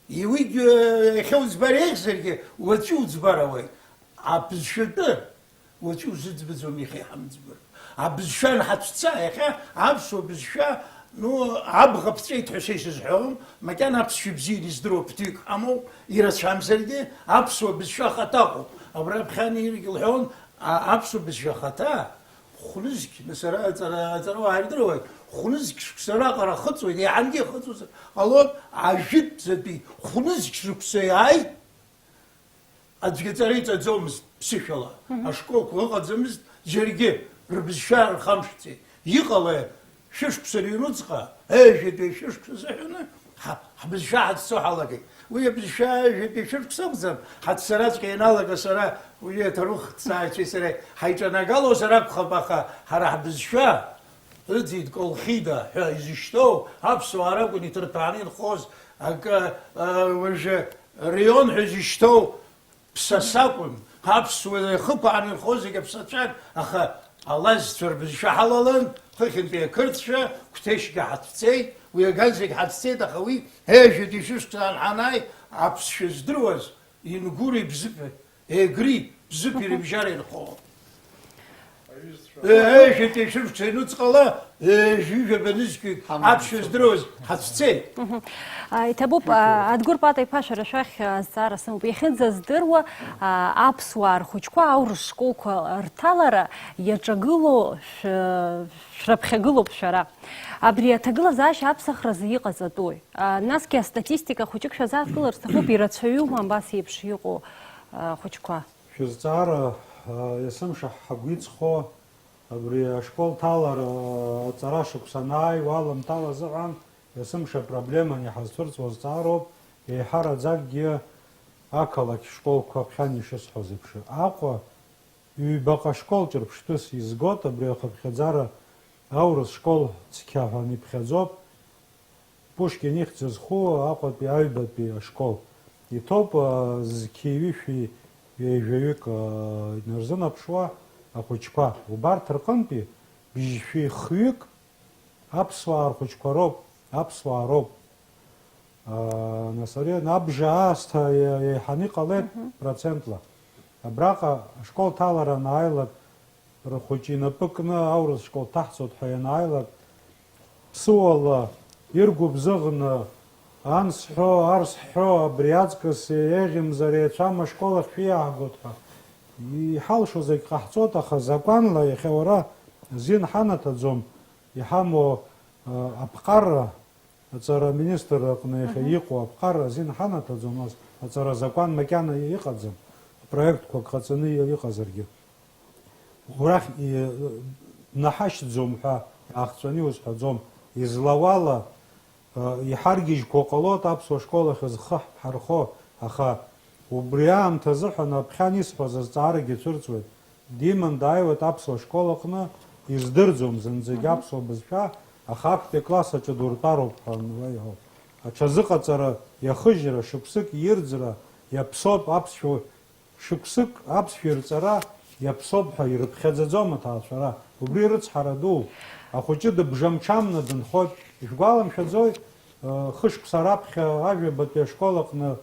Уигь, э, иахьа уӡбар еиӷьзаргьы, уаҵәы иуӡбар ауеит. Абызшәатәы Уаҵәы узыӡбаӡом иахьа иҳамӡбар. Абызшәа анҳацәца, иахьа аԥсуа бызшәа, ну, абӷа ԥҵәеит ҳәа са исызҳәом, макьана аԥсшәа бзианы издыруа ԥҭҩык ҳамоуп, ирацәамзаргьы, аԥсуа бызшәа ахаҭа ыҟоуп. Абра ԥхьан иргьы лҳәон, а-, аԥсуа бызшәа ахаҭа, хәнызқь, нас ара аҵара, аҵарауаа ирдыруеит, хәнызқь шықәса раҟара ахыҵуеит, еиҳангьы ихыҵуазар ҟалон, ажәытәӡатәи хәнызқь шықәса иааит, Аӡәгьы аҵара иҵаӡомызт ԥсышәала. Мгм. Ашколқәа ыҟаӡамызт, џьаргьы рыбызшәа рхамшәцеит. Иҟалеи, шәышықәса рыҩнуҵҟа, ежәатәи шәышықәса азыҳәаны ҳа-, ҳбызшәа ҳацәцо ҳалагеит. Уи абызшәа ежәатәи шәышықәса акәӡам, ҳацәцараҵәҟьа ианалага сара, уи аҭоурых ҭҵааҩцәеи сареи ҳаиҿанагалозар акәхап, аха ҳара ҳбызшәа ыӡит Колхида ҳәа изышьҭоу аԥсуаа ракәын иҭырҭәааны инхоз акы, а, уажәы Рион ҳәа изышьҭоу ԥсаса акәын, аԥсуа ихықәаан инхо зегь аԥсацәак, аха алазцәа рбызшәа ҳалалан, хыхьынтәи ақырҭцәа, Қәҭешьгьы ҳацәцеит, уи аган зегь ҳацәцеит, аха уи ежәатәи шәышықәса анҳанааи, аԥсшәа здыруаз Ингури Бзыԥи, Егри Бзыԥи рыбжьара инхо. Ежәатәи шәышықәса иануҵҟала, ежәҩыжәаба нызқьҩык Ҳаман аԥсшәа здыруаз ҳацәцеит. Мгм. А, иҭабуп, а, Адгәыр Пата-иԥа, шәара шәахь, а, азҵаара сымоуп. Иахьынӡаздыруа, а, аԥсуаа рхәыҷқәа аурыс школқәа рҭалара иаҿагылоу шә-, шәрыԥхьагылоуп шәара. Абри аҭагылазаашьа аԥсахразы иҟаҵатәуи? А, насгьы астатистика хәыҷык шәазааҭгылар сҭахуп, ирацәаҩума абас еиԥш иҟоу, а, хәыҷқәа? Шәызҵаара, а, есымша ҳгәы иҵхо, абри ашкол ҭалара, а, аҵара шықәса анааи, уаламҭала азыҳәан, есымша апроблеманы иҳазцәырҵуа зҵаароуп, еиҳараӡакгьы ақалақь школқәа ԥхьан ишысҳәоз еиԥш. Аҟәа ҩбаҟа школ ҿырԥштәыс изгоит, абри ахыԥхьаӡара аурыс школ цқьа ҳәа иԥхьаӡоуп. Пушкин ихьӡ зху Аҟәатәи аҩбатәи ашкол. Иҭоуп, а, зқьи ҩышәи ҩажәаҩык, а, инарзынаԥшуа ахәыҷқәа. Убарҭ рҟынтәи бжьшәи хҩык аԥсуаа рхәыҷқәа роуп, аԥсуаа роуп. А, нас ари абжа аасҭа еи-, еиҳаны иҟалеит Мгм. процентла. Абраҟа ашкол ҭалара анааилак, рхәыҷы инапы кны аурыс школ ҭаҳҵоит ҳәа ианааилак, ԥсыуала иргәыбзыӷны, ан сҳәо, ар сҳәо, абри аҵкыс еиӷьымзар еицәам ашкол ахь шәиааҳгоит ҳәа иҳалшо зегь ҟаҳҵоит, аха закәанла иахьа уара азин ҳанаҭаӡом, иҳамоу, а, аԥҟарра, Аҵара аминистр аҟны иахьа Мгм. иҟоу аԥҟара азин ҳанаҭаӡом, ас аҵара азакәан макьана иҟаӡам, проектқәак ҟаҵаны иҟазаргьы. Урахь и-, днаҳашьҭӡом ҳәа иаахҵәаны иузҳәаӡом. Излауала, а, иҳаргьежьқәо ҟалоит аԥсуа школ ахь зхы ҳархо, аха убри аамҭазыҳәан аԥхьан исҳәаз азҵаарагьы цәырҵуеит. Диман дааиуеит аԥсуа школ аҟны, издырӡом зынӡагьы Мгм. аԥсуа бызшәа, аха актәи акласс аҿы дуртәароуп ҳәа уа иҳәоит. Аҽазыҟаҵара, иахыжьра, шықәсык ирӡра иаԥсоуп аԥсшәа, шықәсык аԥсшәа ирҵара иаԥсоуп ҳәа ирыԥхьаӡаӡом аҭаацәара. Убри рыцҳара дууп. Ахәыҷы дыбжамҽамны дынхоит. Ишәгәаламшәаӡои, э, хышықәса раԥхьа ажәабатәи ашкол аҟны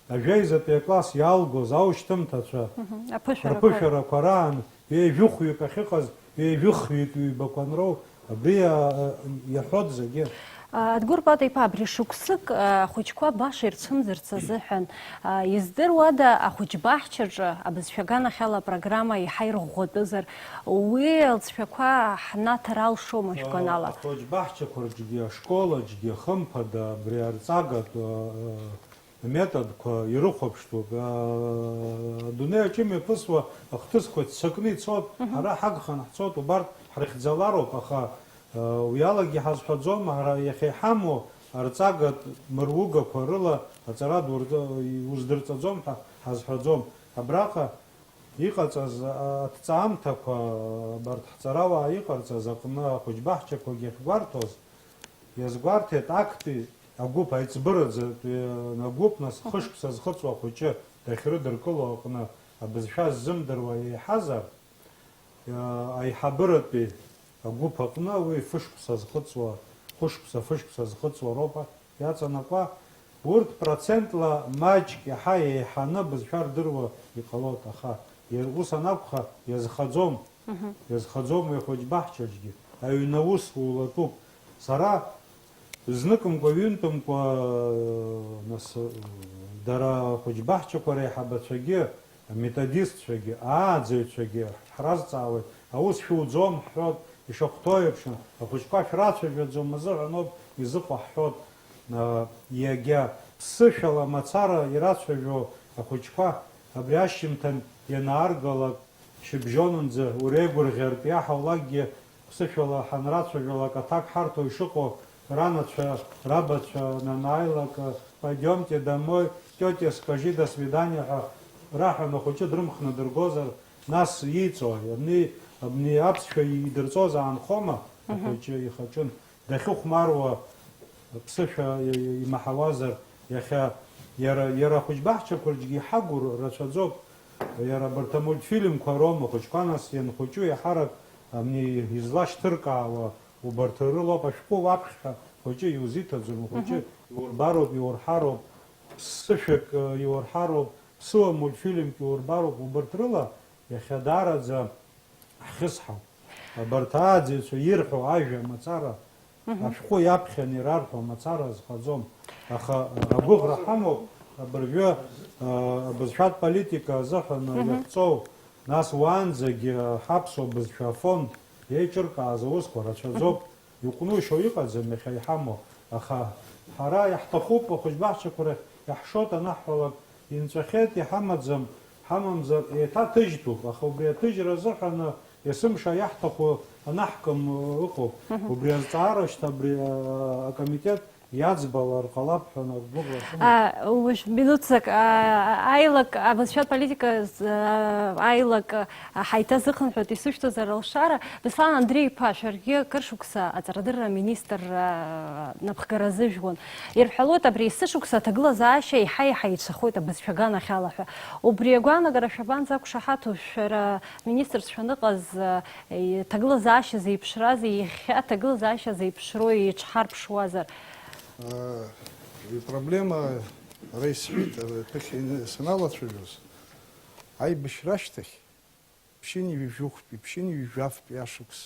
Ажәеизатәи акласс иалгоз аушьҭымҭацәа Мгм. Аԥышәарақәа. рԥышәарақәа раан ҩажәыхәҩык ахьыҟаз ҩажәыхҩык ҩбақәа анроу, абри, а, а, иаҳәоит зегьы. А, Адгәыр Пата-иԥа, абри шықәсык, а, ахәыҷқәа баша ирцәымӡырц азыҳәан, а, издыруада ахәыҷбаҳчаҿы абызшәа аганахьала апрограмма иаҳа ирӷәӷәатәызар, уи алҵшәақәа ҳнаҭар алшома шәгәанала? А, ахәыҷбаҳчақәа рҿгьы, ашкол аҿгьы, хымԥада, абри арҵагатә, а, а, Аметодқәа ирыхәаԥштәуп. Аа, адунеи аҿы имҩаԥысуа ахҭысқәа ццакны ицоит, Мгм. ҳара ҳагханы ҳцоит, убарҭ ҳрыхьӡалароуп, аха, аа, уи алагьы ҳазҳәаӡом, ҳара иахьа иҳамоу арҵагатә мыругақәа рыла аҵара дурҵа-, уздырҵаӡом ҳәа ҳазҳәаӡом. Абраҟа иҟаҵаз, а-, аҭҵаамҭақәа, абарҭ ҳҵарауаа иҟарҵаз аҟны ахәыҷбаҳчақәагьы ахьгәарҭоз, иазгәарҭеит актәи агәыԥ аиҵбыраӡатәи агәыԥ, нас, хышықәса зхыҵуа ахәыҷы дахьрыдыркыло аҟны абызшәа ззымдыруа еиҳазар, аиҳабыратәи агәыԥ аҟны уи фышықәса зхыҵуа, хәышықәса, фышықәса зхыҵуа роуп иаҵанакуа. Урҭ процентла маҷк иаҳа еиҳаны абызшәа рдыруа иҟалоит, аха иа-, ус анакәха, иазхаӡом. Иазхаӡом уи ахәыҷбаҳчаҿгьы. Аҩны аус улатәуп. Сара зныкымкәа, ҩынтәымкәа, нас, дара ахәыҷбаҳчақәа реиҳабацәагьы, аметодистцәагьы, ааӡаҩцәагьы ҳразҵаауеит, аус шәуӡом ҳҳәоит, ишахәҭоу еиԥш, ахәыҷқәа шәрацәажәаӡом азыҳәаноуп изыҟоу ҳҳәоит. Иагьа ԥсышәала мацара ирацәажәо ахәыҷқәа абри ашьжьымҭан ианааргалак, шьыбжьонынӡа уреигәырӷьартә иаҳаулакгьы, ԥсышәала ҳанрацәажәалак, аҭак ҳарҭо ишыҟоу, ранацәа, рабацәа нанааилак, пойдёмте домой, тёте скажи до свидания ҳәа раҳәаны ахәыҷы дрымхны дыргозар, нас ииҵои? Абни, абни аԥсшәа идырҵоз аанхома? Мгм. Ахәыҷы ихаҿын. Дахьыхәмаруа ԥсышәа имаҳауазар, иахьа иара, иара ахәыҷбаҳчақәа рҿгьы иҳагу рацәаӡоуп. Иара абарҭ амультфильмқәа роума, ахәыҷқәа нас ианхәыҷу иаҳарак, абни излашьҭыркаауа убарҭ рылоуп, ашәҟәы уаԥхьа хәыҷы иузиҭаӡом, ухәыҷы Мгм. иурбароуп, иурҳароуп, ԥсышәак, э, иурҳароуп, ԥсыуа мультфильмк иурбароуп, убарҭ рыла иахьа даараӡа ҳхьысҳауп. Абарҭ ааӡаҩцәа ирҳәо ажәа мацара, Мгм. ашәҟәы иаԥхьан ирарҳәо мацара азхаӡом. Аха, э, агәыӷра ҳамоуп, абыржәы, э, абызшәатә политика азыҳәан Мгм. иахьҵоу, нас уаанӡагьы, э, ҳаԥсуа бызшәа афонд еиҿыркааз аусқәа рацәаӡоуп. Мгм. Иҟәнушьо иҟаӡам иахьа иҳамоу, аха ҳара иаҳҭахуп, ахәыҷбаҳчақәа рахь иаҳшоит анаҳҳәалак, инҵәахьеит, иҳамаӡам, ҳамамзар еиҭаҭыжьтәуп, аха убри аҭыжьра азыҳәаны есымша иаҳҭаху анаҳкым ыҟоуп. Мгм. Убри азҵаара шьҭа абри, а, акомитет иаӡбалар ҟалап ҳәа агәыӷра сымоуп. А, уажә минуҭ зак, а, аилак, абызшәатә политика, а, аилак, а, ҳаиҭазыхынҳәуеит, исышәҭозар алшара. Беслан Андреи-иԥа, шәаргьы кыр шықәса аҵарадырра аминистрра, а, напхгара азыжәуан. Ирҳәалоит, абри есышықәса аҭагылазаашьа еиҳа-еиҳа еицәахоит абызшәа аганахьала ҳәа. Убри агәаанагара шәабанӡақәшаҳаҭу, шәара министрс шәаныҟаз, а, иҭагылазаашьа зеиԥшраз, иахьа аҭагылазаашьа зеиԥшроу еиҿҳарԥшуазар? Э, ипроблема, ара исҳәеит, ара ԥыхьа ины-, саналацәажәоз, аибашьра ашьҭахь, ԥшьынҩажәи жәохәтәи, ԥшьынҩажәи жәафтәи ашықәс,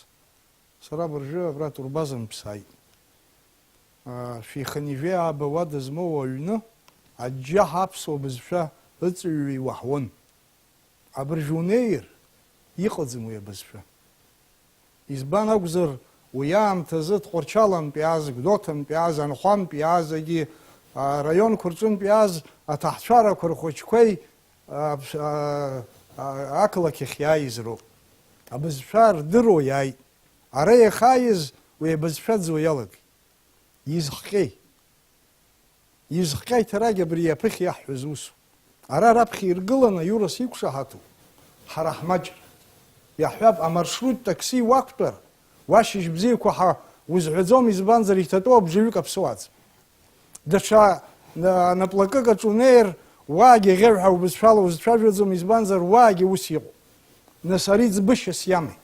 сара абыржәы абра атурбазантә сааит. А, шәиханижәи ааба уада змоу аҩны, аџьџьаҳ аԥсуа бызшәа ыҵыҩҩы иуаҳауан. Абыржә унеир, иҟаӡам уи абызшәа. Избан акәзар, уи аамҭазы Тҟәарчалантә иааз, Гәдоуҭантә иааз, Анхәантә иааз, егьи, а, араионқәа рҿынтә иааз аҭаҳцәарақәа рхәыҷқәеи, а, а, а, ақалақь ахь иааиз роуп. Абызшәа рдыруа иааит. Ара иахьааиз уи абызшәа аӡуа иалагеит. Изхҟьеи? Изхҟьа иҭарагь абри аԥыхьа иаҳҳәаз усуп. Ара раԥхьа иргыланы аиурас иқәшаҳаҭуп ҳара ҳмаҷра. Иаҳҳәап, амаршрут такси уақәтәар, уашьыжь бзиақәа ҳа узҳәаӡом, избанзар, иҭатәоу абжаҩык аԥсуаӡам. Даҽа на-, наплакык аҿы унеир, уаагьы ӷьеҩҳәа убызшәала узцәажәаӡом, избанзар, уаагьы ус иҟоуп. Нас ари ӡбышьас иамеи?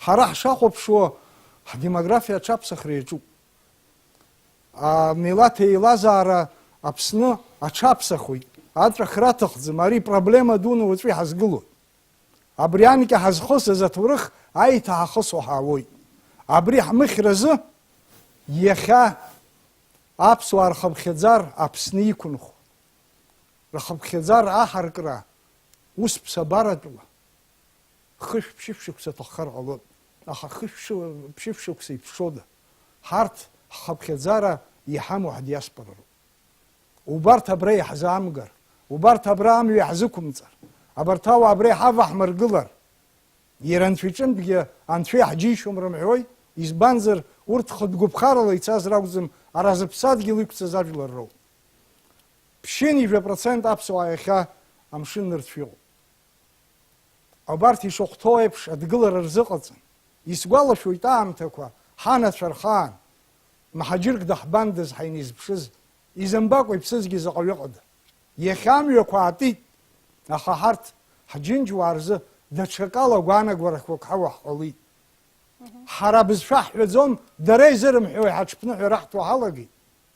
Ҳара ҳшахәаԥшуа, ҳдемографиа аҽаԥсахра иаҿуп. Амилаҭ еилазаара Аԥсны аҽаԥсахуеит, аҵәахра аҭахӡам, ари проблема дуны уаҵәы иҳазгылоит. Абри анкьа ҳазхысыз аҭоурых аиҭаҳахысуа ҳаауеит. Абри ҳмыхьразы иахьа аԥсуаа рхыԥхьаӡара Аԥсны иқәынхо, рхыԥхьаӡара аҳаркра ус ԥсабаратәла, хышә-ԥшьышә шықәса аҭаххар ҟалоит, аха хышә-ԥшьышә шықәса иԥшода? Ҳарҭ ҳхыԥхьаӡара иҳамоу ҳдиаспора роуп. Убарҭ абра иаҳзаамгар, убарҭ абра амҩа иаҳзықәымҵар, абарҭ ауаа абра иҳаваҳмыргылар, иара Анцәа иҿынтәгьы Анцәа иаҳџьеишьом рымҳәои? Избанзар, урҭ хатә гәыԥхарала ицаз ракәӡам, ара зыԥсадгьыл иқәҵаз ажәлар роуп. Ԥшьынҩажәа процент аԥсуаа иахьа амшын нырцә иҟоуп. Абарҭ ишахәҭоу еиԥш адгылара рзыҟаҵан. Исгәалашәоит аамҭақәа, ҳанацәа рхаан. Мҳаџьырк даҳбандаз ҳаинизԥшыз, изымбакәа иԥсызгьы заҟаҩы ыҟада? Иахьа амҩақәа аатит, аха ҳарҭ, ҳџьынџьуаа рзы даҽакала агәаанагарақәак ҳауа ҳҟалеит. Ҳара абызшәа ҳҳәаӡом, дара изырымҳәои ҳаҽԥныҳәа раҳҭо ҳалагеит.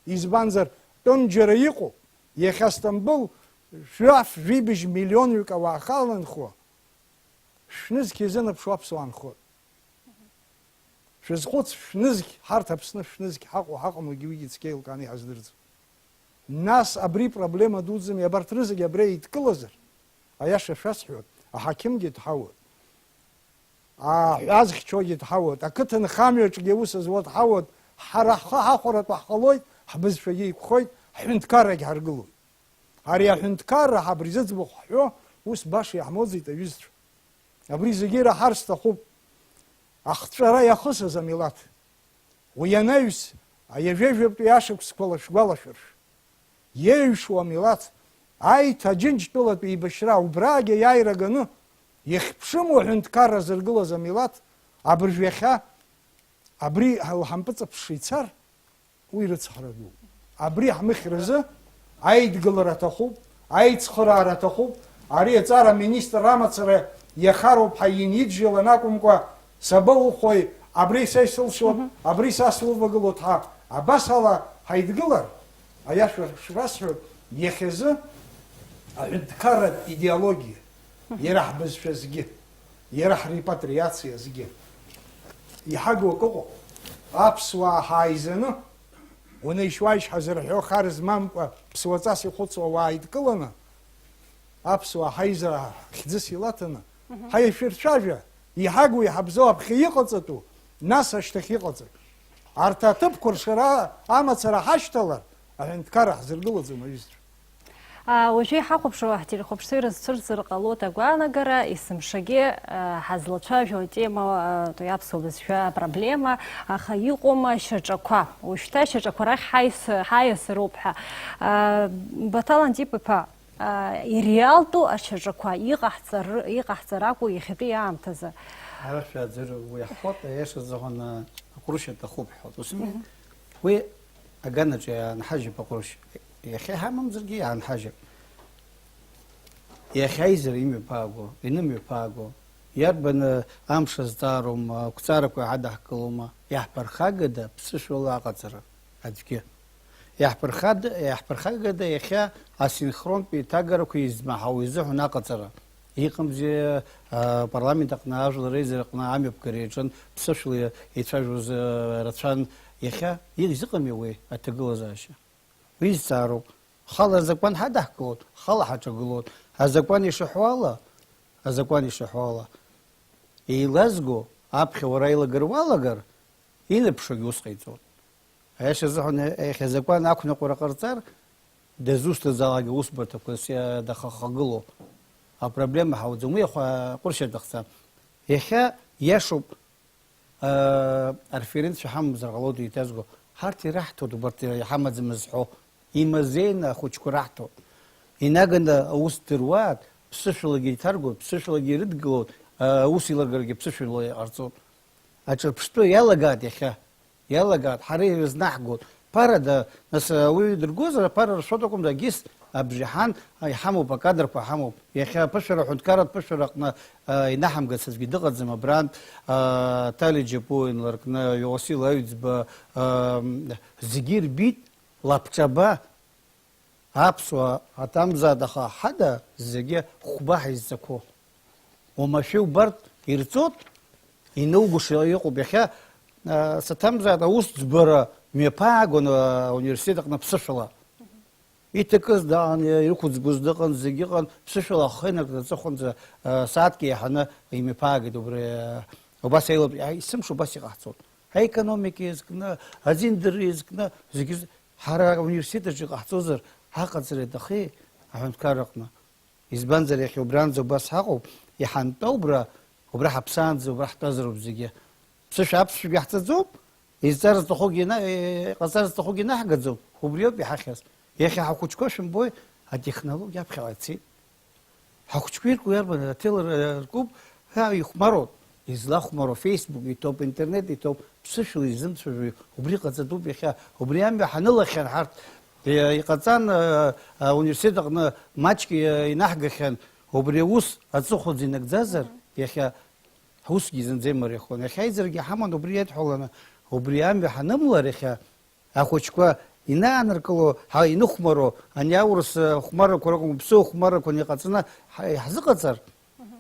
Избанзар, тәым џьара иҟоуп, иахьа Сҭамбыл шәаф-жәибжь миллионҩык ауаа халанхо, шәнызқь иазынаԥшуа аԥсуаа нхоит. Шәазхәыц, шәнызқь, ҳарҭ Аԥсны шәнызқь ҳаҟоу ҳаҟамлогьы уигьы цқьа еилкааны иҳаздырӡом. Нас абри проблема дуӡӡами, абарҭ рызегь абри еидкылазар, аиаша шәасҳәоит, аҳақьымгьы дҳауеит, аҳәаа зхьчогьы дҳауеит, ақыҭанхамҩаҿгьы аус зуа дҳауеит, ҳара ҳхы ҳахәаратәы ҳҟалоит, ҳбызшәагьы еиқәхоит, ҳҳәынҭқаррагь ҳаргылоит. Ари аҳәынҭқарра ҳа абри зыӡбахә ҳҳәо, ус баша иаҳмоуӡеит, аҩызцәа. Абри зегьы ираҳар сҭахуп. Ахҵәара иахысыз амилаҭ. Уи анаҩс, аҩажәеи жәабатәи ашықәсқәа лашәгәалашәыршә. Иеиҩшоу амилаҭ, аиҭа Аџьынџьтәылатә еибашьра убраагьы аиааира ганы, ихьԥшыму аҳәынҭқарра зыргылаз амилаҭ, абыржә иахьа абри лҳампыҵаԥшша ицар, уи рыцҳара дууп. Абри ҳмыхьразы аидгылара аҭахуп, аицхыраара аҭахуп. Ари аҵара аминистр амацара иахароуп ҳәа иниджилан акәымкәа, сабаухәои, абри са исылшоит, абри са слывагылоит ҳәа. Абас ала ҳаидгылар, аиаша шрасҳәоит, иахьазы аҳәынҭқарратә идеологиа, иара ҳбызшәа зегьы, иара ҳрепатриациа зегьы иҳагу акы ыҟоуп. Аԥсуаа ҳааизаны, унеишь-уааишь ҳазырҳәо хар змамкәа, ԥсуаҵас ихәыцуа ауаа идкыланы, аԥсуаа ҳаизара хьӡыс илаҭаны, ҳаишәырцәажәа, иҳагу иҳабзоу аԥхьа иҟаҵатәу, нас ашьҭахь иҟаҵатәу. Арҭ аҭыԥқәа ршара амацара ҳашьҭалар, аҳәынҭқарра ҳзыргылаӡом, аҩызцәа. А, уажәы иҳахәаԥшуа ҳтелехәаԥшцәа ирызцәырҵыр ҟалоит агәаанагара, есымшагьы, а, ҳазлацәажәо атема, а, аԥсуа бызшәа апроблема, аха иҟоума шьаҿақәа? Уажәшьҭа ашьаҿақәа рахь ҳаиас-, ҳаиасыроуп ҳәа. А, Баҭал Антип-иԥа, а, иреалтәу ашьаҿақәа иҟаҳҵар-, иҟаҳҵар акәу иахьатәи аамҭазы? Ара шәааӡар, уи ҳҳәоит, аиаша азыҳәан, а, аҟәрышь аҭахуп ҳҳәоит. Ус, мгм, уи аганаҿ иаанҳажьып аҟәрышь. Иахьа иҳамамзаргьы иаанҳажьып. Иахьа аизара имҩаԥааго, инымҩаԥааго, иарбан, э, амш азҵаароума, ақәҵарақәа иҳадаҳкылома, иаҳԥырхагада ԥсышәала аҟаҵара аӡәгьы? Иаҳԥырхада, иаҳԥырхагада иахьа асинхронтә еиҭагарақәа измаҳау изыҳәан аҟаҵара? Иҟамзи, э, апарламент аҟны ажәлар реизара аҟны амҩаԥгара иаҿын, ԥсышәала еицәажәоз, э, рацәан, иахьа изыҟами уи аҭагылазаашьа? Уи зҵаароуп. Хала азакәан ҳадаҳкылоит, хала ҳаҿагылоит. Азакәан ишаҳәо ала, азакәан ишаҳәо ала, еилазго, аԥхьа уара аилагара уалагар, инаԥшуагьы ус ҟаиҵоит. Аиаша азыҳәан, иахьа азакәан ақәныҟәара ҟарҵар, дызусҭазаалакгьы аусбарҭақәа сы-, дахахагылоуп. Апроблема ҳауӡом. Уи ахә-, аҟәыршьа аҭахӡам. Иахьа иашоуп, Ареферендцәа ҳамамзар ҟалоит еиҭазго. Ҳарҭ ираҳҭоит, убарҭ иҳамаӡам зҳәо. Имазеины ахәыҷқәа раҳҭоит. Инаганы аус дыруаат, ԥсышәалагьы иҭаргоит, ԥсышәалагьы ирыдгылоит, аус еилыргарагьы ԥсышәала иҟарҵоит. Аҿырԥштәы иалагаат иахьа. Иалагаат, ҳара ирызнаҳгоит. Ԥарада, нас, ауаҩы дыргозар, аԥара ршәоит акәым, егьыс абжеиҳ иҳамоуп, акадрқәа ҳамоуп. Иахьа аԥышәара, аҳәынҭқарратә ԥышәара аҟны, а, инаҳамгац аӡәгьы дыҟаӡам, абрантә, а, Ҭали Џьапуа инларкны, Иоасил Аҩӡба, а, зегьы ирбит, лабҿаба, аԥсуа аҭамзааит, аха ҳада зегьы хәба ҳаизҵақәо. Уамашәа иубартә ирҵоит, иноугәышьа иҟоуп. Иахьа, а, саҭамзааит, аус ӡбара мҩаԥаагон, а, ауниверситет аҟны ԥсышәала. Иҭакыз даан, ирықәӡбоз дыҟан, зегь ыҟан, ԥсышәала ахы инаркны аҵыхәанӡа, а, сааҭк еиҳаны имҩаԥаагеит убри, а, убас аилатә, а, есымша убас иҟаҳҵон. Аекономика иазкны, азин дырра иазкны, зегь рз-, ҳара ауниверситет аҿы иҟаҳҵозар, ҳаҟаҵара иаҭахи аҳәынҭқарра аҟны? Избанзар, иахьа убранӡа убас ҳаҟоуп, иҳантәа убра, убра ҳаԥсаанӡа убра ҳтәазароуп зегьы. Ԥсышәа аԥсшәагьы ҳҵаӡом, изҵара зҭахугьы ина-, иҟаҵара зҭахугьы инаҳгаӡом, убриоуп иҳахьыз. Иахьа ҳахәыҷқәа шәымбои, атехнологиа аԥхьаҟа ицеит. Ҳахәыҷқәа ирку иарбан, аҭел р-, ркуп, ҳәа ихәмаруан. Излахәмаруа Facebook иҭоуп, интернет иҭоуп, ԥсышәала изымцәажәо убри ҟаҵатәуп иахьа. Убри амҩа ҳанылахьан ҳарҭ, э, иҟаҵан, э, ауниверситет аҟны маҷк, э, инаҳгахьан, убри аус аҵыхәаӡа инагӡазар, иахьа ҳусгьы зынӡа имариахон. Иахьа аизарагьы ҳаман убри иадҳәаланы, убри амҩа ҳанымлар иахьа, ахәыҷқәа инааныркыло, ҳа-, иныхәмаро, ани аурыс, э, хәмаррақәа ракәым, уԥсыуа хәмаррақәа ани иҟаҵаны ҳа-, иаҳзыҟаҵар,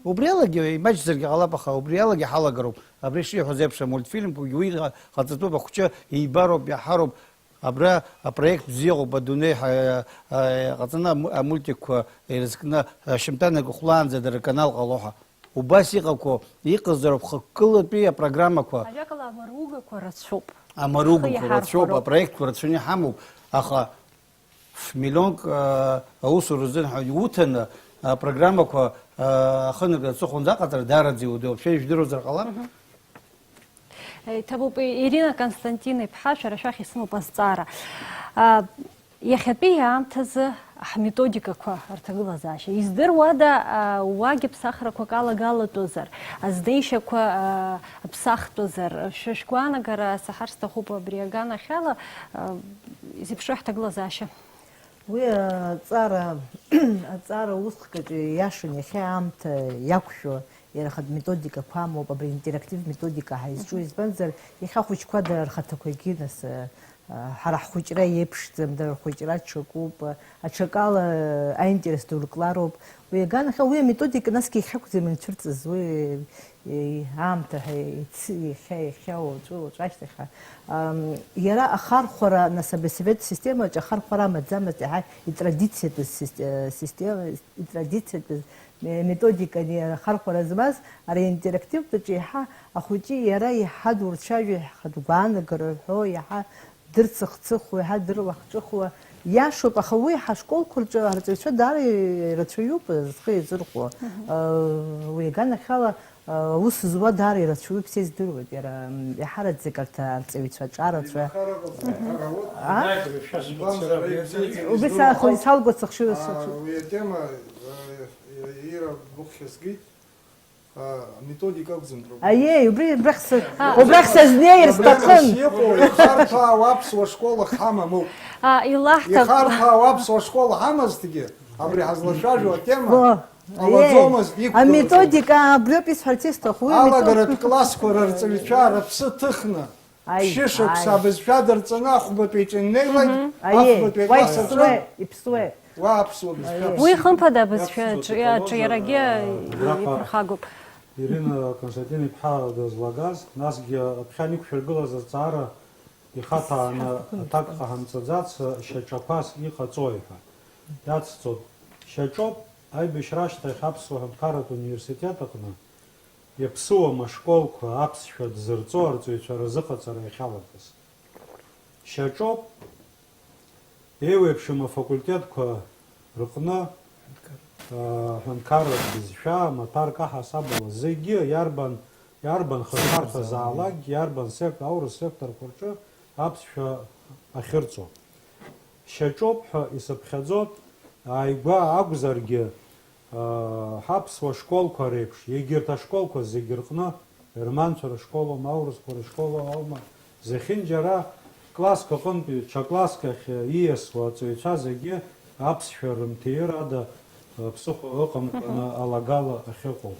убри алагьы имаҷзаргьы ҟалап, аха убри алагьы ҳалагароуп. Абри шиҳәоз еиԥш, амультфильмқәагьы уи ҟа-, ҟаҵатәуп, ахәҷы ибароуп, иаҳароуп. Абра апроект бзиа ыҟоуп, адунеи ҳа-, а-, ҟаҵаны аму-, амультикқәа ирызкны, а, шьымҭанак хәлаанӡа дара канал ҟало ҳәа. Убас иҟақәоу, иҟазароуп хықәкылатәи апрограммақәа. Ажәакала, амаругақәа рацәоуп. Амаругақәа Рхы рацәоуп, иаҳархәароуп. Апроектқәа рацәаны иҳамоуп, аха ф-, миллионк, а, аусура рзын ҳәа иуҭаны, апрограммақәа, а, ахынагара аҵыхәанӡа аҟаҵара даараӡа иуадаҩуп. Шәа ижәдыруазар ҟалап? Мгм. Еиҭабуп, Ирина Константин-иԥҳа, шәара шәахь исымоуп азҵаара. А, Иахьатәи аамҭазы ҳметодикақәа рҭагылазаашьа, издыруада, а, уагьы ԥсахрақәак алагалатәызар, азнеишьақәа, а, ԥсахтәызар, шәа шәгәаанагара саҳар сҭахуп абри аганахьала, а, изеиԥшроу ҳҭагылазаашьа? Уи аҵара, аҵара усҟаҿы иашан, иахьа аамҭа иақәшәо, иара ахатә методикақәа амоуп, абри интерактив методика ҳаизҿу, Мгм. избанзар, иахьа ахәыҷқәа дара рхаҭақәагьы, нас, а, ҳара ҳхәыҷра иеиԥшӡам, дара рхәыҷра аҽакуп, аҽакала аинтерес ду рыклароуп. Уи аганахьала, уи аметодика насгьы иахьакәӡам ицәырҵыз, уи, и-, аамҭа ҳәа ици-, иахьа, иахьа, уаҵәы, уаҵәы ашьҭахь ҳәа. Ам, иара ахархәара, нас, абри асовет системаҿы ахархәара амаӡамызт, иаҳа итрадициатәыз сис-, э, система, итрадициатәыз ме-, методикан иара ахархәара змаз, ари аинтерактивтәаҿы иаҳа ахәыҷы иара иаҳа дурцәажәо, иаҳа дгәаанагара рҳәо, иаҳа дырцыхцыхуа, иаҳа дырлахҿыхуа. Иашоуп, аха уи ҳашколқәа рҿы арҵаҩцәа даара ирацәаҩуп зхы еизырхәо. Мгм. Э, уи аганахьала, э, аус зуа даара ирацәаҩуп, сездыруеит, иара, м, иаҳараӡак арҭ арҵаҩцәа, аҿарацәа. Еилахар ыҟаӡам, А? ҳәара уоуп. А? Убри са-, салго сыхшыҩ, А, сыхшыҩ. Уи атема, э, Ира гәыххьа згеит. А, аметодика акәӡам проблема. Аиеи, убри убрахь са-, А. убрахь сазнеир Проблемас сҭахын. Иҟоу, ихарҭәаау аԥсуа школ ахьҳамам ауп. А, илаҳҭап. Ихарҭәаау аԥсуа школ ҳамазҭгьы, абри ҳазлацәажәо атема Во, аиеи. ҟалаӡомызт, иқәгылаӡомызт. Аметодика, абриоуп исҳәарц исҭаху, уи Алагаратә аметодика. классқәа рырҵаҩцәа рыԥсы ҭыхны, Аи, ԥшьышықәса аи. абызшәа дырҵаны ахәбатәи аҿы иннеилак, Мгм. Аиеи, ахәбатәи уа акласс аҿы иԥсуеит, иԥсуеит. Уа аԥсуа бызшәа Аиеи. Уи, хымԥада, абызшәа Иаԥсуа аҿы-, иҟалозар, аҿиарагьы а, абраҟа ирԥырхагоуп. Ирина Константин-иԥҳа дызлагаз, насгьы аԥхьан иқәшәыргылаз азҵаара ихаҭааны аҭак ҟаҳамҵаӡац, шьаҿақәас иҟаҵои ҳәа иацҵоуп. Шьаҿоуп аибашьра ашьҭахь Аԥсуа Ҳәынҭқарратә Университет аҟны иаԥсуам ашколқәа аԥсшәа дзырҵо арҵаҩцәа рзыҟаҵара иахьалагаз. Шьаҿоуп, еиуеиԥшым афакультетқәа рҟны, аа, ҳәынҭқарратә бызшәа, амаҭәар каҳасабала зегьы, иарбан, иарбан хырхарҭазаалакгьы, иарбан сект-, аурыс секторқәа рҿы аԥсшәа ахьырҵо. Шьаҿоуп ҳәа исыԥхьаӡоит, ааигәа акәзаргьы, аа, ҳаԥсуа школқәа реиԥш, егьырҭ ашколқәа зегьы рҟны, ерманцәа рышкол аума, аурысқәа рышкол аума, зехьынџьара класск аҟынтәи ҽа класск ахь ииасуа аҵаҩцәа зегьы аԥсшәа рымҭиир ада, ԥсыхәа ыҟамкәаны Мгм. алагала ахьыҟоу.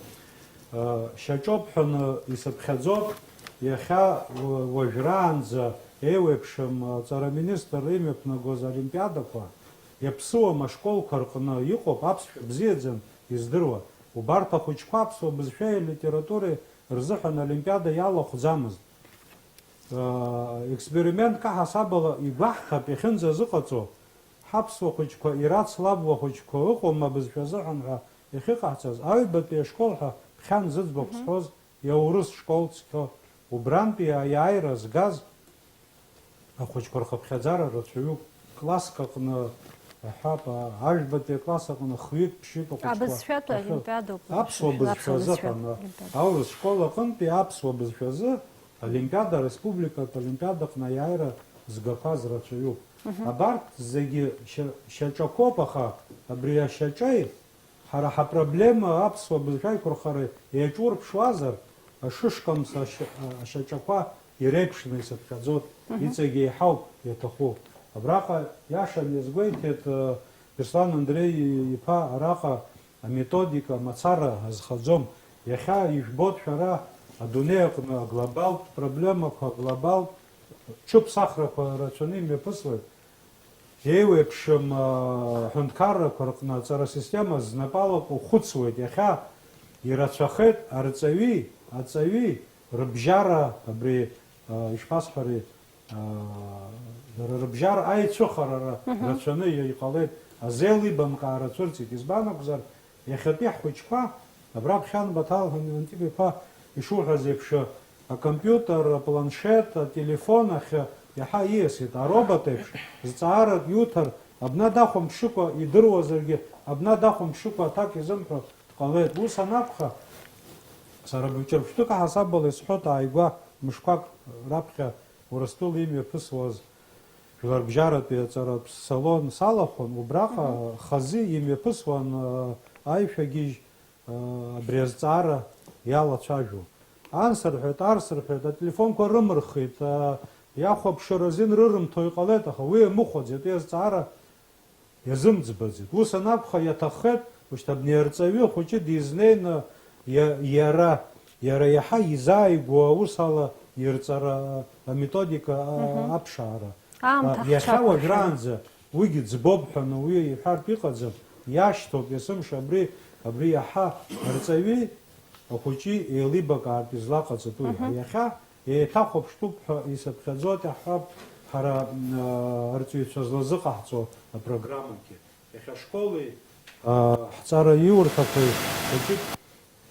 Шьаҿоуп ҳәаны исыԥхьаӡоит, иахьа уа-, уажәраанӡа еиуеиԥшым аҵара министр имҩаԥнагоз олимпиадақәа, иаԥсуам ашколқәа рҟны иҟоуп аԥсшәа бзиаӡаны издыруа. Убарҭ ахәыҷқәа аԥсуа бызшәеи алитературеи рзыҳәан олимпиада иалахәӡамызт. Експериментк аҳасабала игәаҳҭап иахьынӡазыҟаҵо, ҳаԥсуа хәыҷқәа ирацлабуа хәыҷқәа ыҟоума бызшәа азыҳәан ҳәа иахьыҟаҳҵаз, аҩбатәи ашкол ҳәа ԥхьан зыӡбахә Мгм. сҳәоз иаурыс школ цқьо, убрантәи аиааира згаз ахәыҷқәа рхыԥхьаӡара рацәаҩуп. Класск аҟны, аҳәап, а-, ажәбатәи акласс аҟны хҩык, ԥшьҩык ахәыҷқәа Абызшәатәи ахьы-, олимпиадоуп. Аԥсуа Аԥсуа бызшәа азы бызшәа аҟны, олимпиада. Аурыс школ аҟынтәи аԥсуа бызшәа азы олимпиада, ареспубликатә олимпиада аҟны аиааира згақәаз рацәаҩуп. Мгм. Абарҭ зегьы шьа-, шьаҿақәоуп, аха абри ашьаҿеи ҳара ҳапроблема аԥсуа бызшәа аиқәырхара еиҿурԥшуазар, Ашышкамс ашьа-, ашьаҿақәа иреиԥшны исыԥхьаӡоит, иҵегь еиҳауп иаҭаху. Абраҟа иашан иазгәеиҭеит, э, Беслан Андреи иԥа, араҟа аметодика мацара азхаӡом. Иахьа ижәбоит шәара адунеи аҟны аглобалтә проблемақәа, аглобалтә ҽыԥсахрақәа рацәаны имҩаԥысуеит. Еиуеиԥшым, аа, ҳәынҭқаррақәа рҟны аҵара система знапалак ухәыцуеит. Иахьа ирацәахеит арҵаҩи, аҵаҩи рыбжьара абри, аа, ишԥасҳәари, аа, дара рыбжьара аицәыхарара рацәаны иҟалеит, азеилибамкаара цәырҵит. Избан акәзар, Иахьатәи ҳхәыҷқәа, абра Ԥхьан Баҭал Антип-иԥа ишуҳәаз еиԥш, акомпиутер, апланшет, ателефон ахь иаҳа ииасит. Аробот еиԥш зҵаарак иуҭар, абна дахәамԥшыкәа идыруазаргьы, абна дахәамԥшыкәа аҭак изымҳәо дҟалеит. Ус анакәха, сара быҷырԥштәык аҳасабала исҳәоит, ааигәа мышқәак раԥхьа Урыстәыла имҩаԥысуаз Жәларбжьаратәи аҵаратә салон салахәын, убраҟа хазы имҩаԥысуан, а, аишәагьежь, а, абри азҵаара иалацәажәо. Ансырҳәеит, арсырҳәеит, ателефонқәа рымырхит, а, иахәаԥшыр азин рырымҭо иҟалеит, аха уи амыхәаӡеит, уи азҵаара иазымӡбаӡеит. Ус анакәха, иаҭаххеит, ушьҭа абни арҵаҩы хәыҷы дизнеины, иа-, иара, иара иаҳа изааигәоу аус ала ирҵара, аметодика, а, аԥшаара. Аамҭа А, иахьа ҳцәақәыршәаны. Уажәраанӡа уигьы ӡбоуп ҳәа ауаҩы иҳәартә иҟаӡам, иашьҭоуп есымша абри, абри иаҳа арҵаҩи ахәыҷи еилибакаартә излаҟаҵатәу иҳәа. Мгм. Иахьа еиҭахәаԥштәуп ҳәа исыԥхьаӡоит, иаҳҳәап, ҳара, м, а, арҵаҩцәа злазыҟаҳҵо апрограммагьы. Иахьа ашколи, а, ҳҵараиурҭақәеи хәыҷык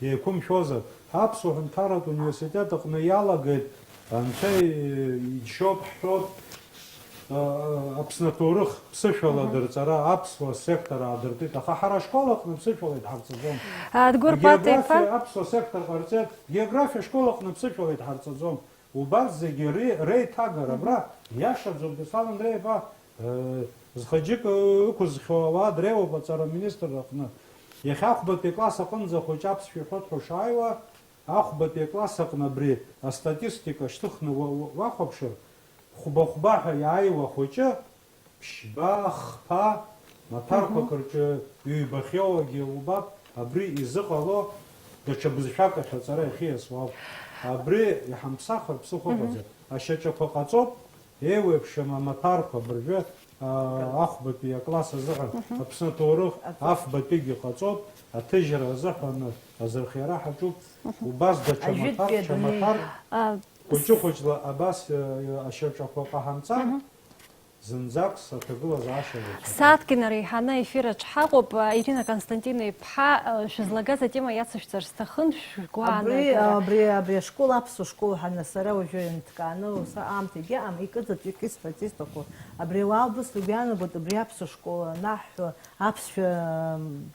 еиқәымшәозар, ҳаԥсуа ҳәынҭқарратә университет аҟны иалагеит, анцәа иџьшьоуп ҳҳәоит, а, Аԥсны аҭоурых ԥсышәала Мгм. дырҵара аԥсуа сектор аадыртит, аха ҳара ашкол аҟны ԥсышәала идҳарҵаӡом. Адгәыр Паҭа иԥа. Географиа аԥсуа сектор ҟарҵеит, географиа ашкол аҟны ԥсышәала идҳарҵаӡом. Убарҭ зегьы ре-, реиҭагара абра иашаӡоуп, Беслан Андреи-иԥа, э, зхаџьык, э, ықәызхьоу ауаа дреиуоуп аҵара аминистрра аҟны. Иахьа ахәбатәи акласс аҟынӡа ахәыҷы аԥсшәа иҳәоит ҳәа шааиуа, ахәбатәи акласс аҟны абри астатистика шьҭыхны уа-, уа-, уахәаԥшыр, хәба-хәба ҳәа иааиуа ахәыҷы, ԥшьба, хԥа, маҭәарқәак Мгм. рҿы ҩбахьоугьы убап, абри изыҟало даҽа бызшәак ахь аҵара иахьиасуа ауп. Абри иҳамԥсахыр ԥсыхәа Мгм. ыҟаӡам. Ашьаҿақәа ҟаҵоуп, еиуеиԥшым амаҭәарқәа абыржәы, аа, ахәбатәи акласс азыҳәан Мгм. Аԥсны аҭоурых Аҵа- афбатәигьы ҟаҵоуп, аҭыжьра азыҳәан азырхиара ҳаҿуп. Мгм. Убас даҽа Ажәытәтәи маҭәар, ҽа адунеи. Маҭәар, А, хәыҷы-хәыҷла абас, э, ашьаҿақәа ҟаҳамҵар, Мгм. Зынӡак саҭагылазаашьа рацәаӡам. Сааҭк инареиҳаны аефир аҿы ҳаҟоуп. Ирина Константин-иԥҳа, шәызлагаз атема иацышәҵар сҭахын, шәгәаанагара. Абри, абри, абри ашкол, аԥсуа школ ҳәа сара уажәы инҭкааны, ус аамҭагьы аам-, икыҵатәиуп, исҳәарц исҭаху. Абри ауаа убыс ргәы иаанагоит, абри аԥсуа школ анаҳҳәо, аԥсшәа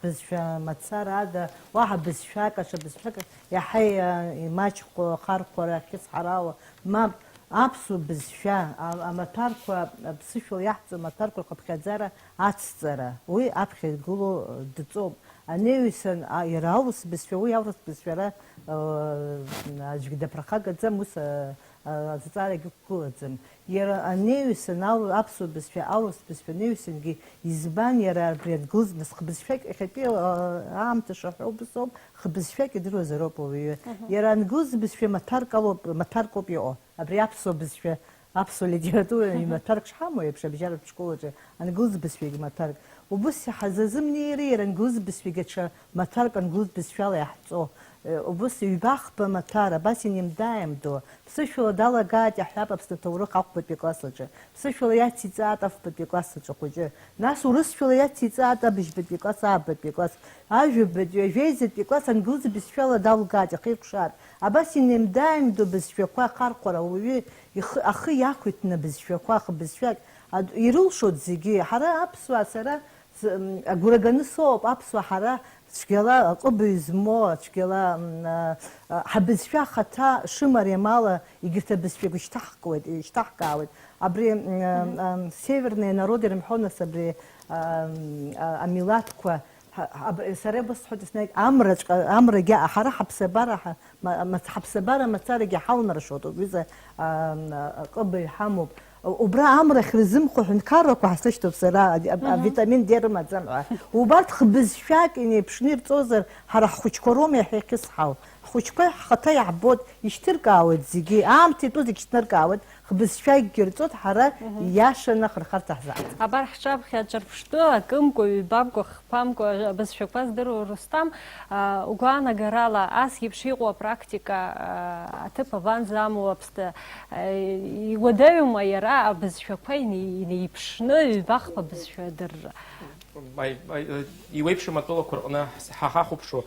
бызшәа мацара ада, уаҳа бызшәак, аҽа бызшәак иаҳа имаҷхо, ахархәара ахьыцҳарауа, мап, Аԥсуа бызшәа, а-, амаҭәарқәа, аԥсышәала иаҳҵо амаҭәарқәа рхыԥхьаӡара ацҵара, уи аԥхьа игылоу, э, дҵоуп. Анеҩсан, а, иара аурыс бызшәа, уи аурыс бызшәа ара, э, аӡәгьы даԥырхагаӡам, ус, э, э, азҵаарагьы ықәгылаӡам. Иара анеҩсан, ау-, аԥсуа бызшәа, аурыс бызшәа анеҩсангьы, избан иара абри ангылз-, нас хбызшәак, иахьатәи, э, аамҭа шаҳәо убыс ауп, хбызшәак идыруазароуп ауаҩы. Мгм. Иара ангылз бызшәа маҭәарк алоуп, маҭәарк ауп иҟоу. Абри аԥсуа бызшәа, аԥсуа литература Мгм. имаҭәарк шҳамоу еиԥш, абжьаратә школ аҿы ангылз бызшәагьы маҭәарк. Убыс иҳазазымнеир, иара ангылз бызшәагьы аҽа маҭәарк ангылз бызшәала иаҳҵо. Э, убыс ҩба-хԥа маҭәар, абас инеимда-ааимдо, ԥсышәала далагааит иаҳҳәап Аԥсны аҭоурых ахәбатәи акласс аҿы. Ԥсышәала иациҵааит афбатәи акласс аҿы ахәыҷы. Нас урысшәала иациҵааит абыжьбатәи акласс, аабатәи акласс. Ажәабатәи, ажәеизатәи акласс ангылз бызшәала далгааит, иахеиқәшааит. Абас инеимда-ааимдо бызшәақәа ахархәара ауаҩы ихы, ахы иақәиҭны бызшәақәа, хбызшәак, ад-, ирылшоит зегьы. Ҳара аԥсуаа, сара з-, м, агәра ганы соуп, аԥсуаа ҳара цәгьала аҟыбаҩ змоу, цәгьала, м, а, а, ҳабызшәа ахаҭа шымариам ала егьырҭ абызшәақәа ишьҭаҳкуеит, ишьҭаҳкаауеит. Абри, м, а, Мгм. а, северные народы ирымҳәо, нас, абри, а, м, а, амилаҭқәа, Ҳа-, ҳаб-, сара ибасҳәоит, еснагь амраҵәҟьа, амрагьы ҳара ҳаԥсабара ҳа-, ма-, мац-, ҳаԥсабара мацарагьы ҳалнаршоит, убри за-, а, м, а, ҟыбаҩ ҳамоуп. Убра амра ахьырзымхо ҳәынҭқаррақәа ҳасышьҭоуп сара, а, а, Мгм. Авитамин Д рымаӡам ҳәа. Убарҭ хбызшәак инеиԥшны ирҵозар, ҳара ҳхәыҷқәа роума иахьа иахьысҳау? Ҳхәыҷқәа ҳхаҭа иаҳбоит, ишьҭыркаауеит зегьы, аамҭа итәу зегь шьҭныркаауеит, хбызшәакгьы рҵоит, ҳара Мгм. Иашаны ахырхарҭа ҳзааӡоит. Абар ҳҿаԥхьа ҿырԥштәы, акымкәа, ҩбамкәа, хԥамкәа абызшәақәа здыруа Рустам, а, угәаанагарала ас еиԥш иҟоу апрактика, а, аҭыԥ абанӡамоу Аԥсны? А, иуадаҩума иара абызшәақәа ине-, инеиԥшны ҩба-хԥа бызшәа адырра? Аи, аи, э, Иуеиԥшым атәылақәа рҟны ҳа ҳахәаԥшуа,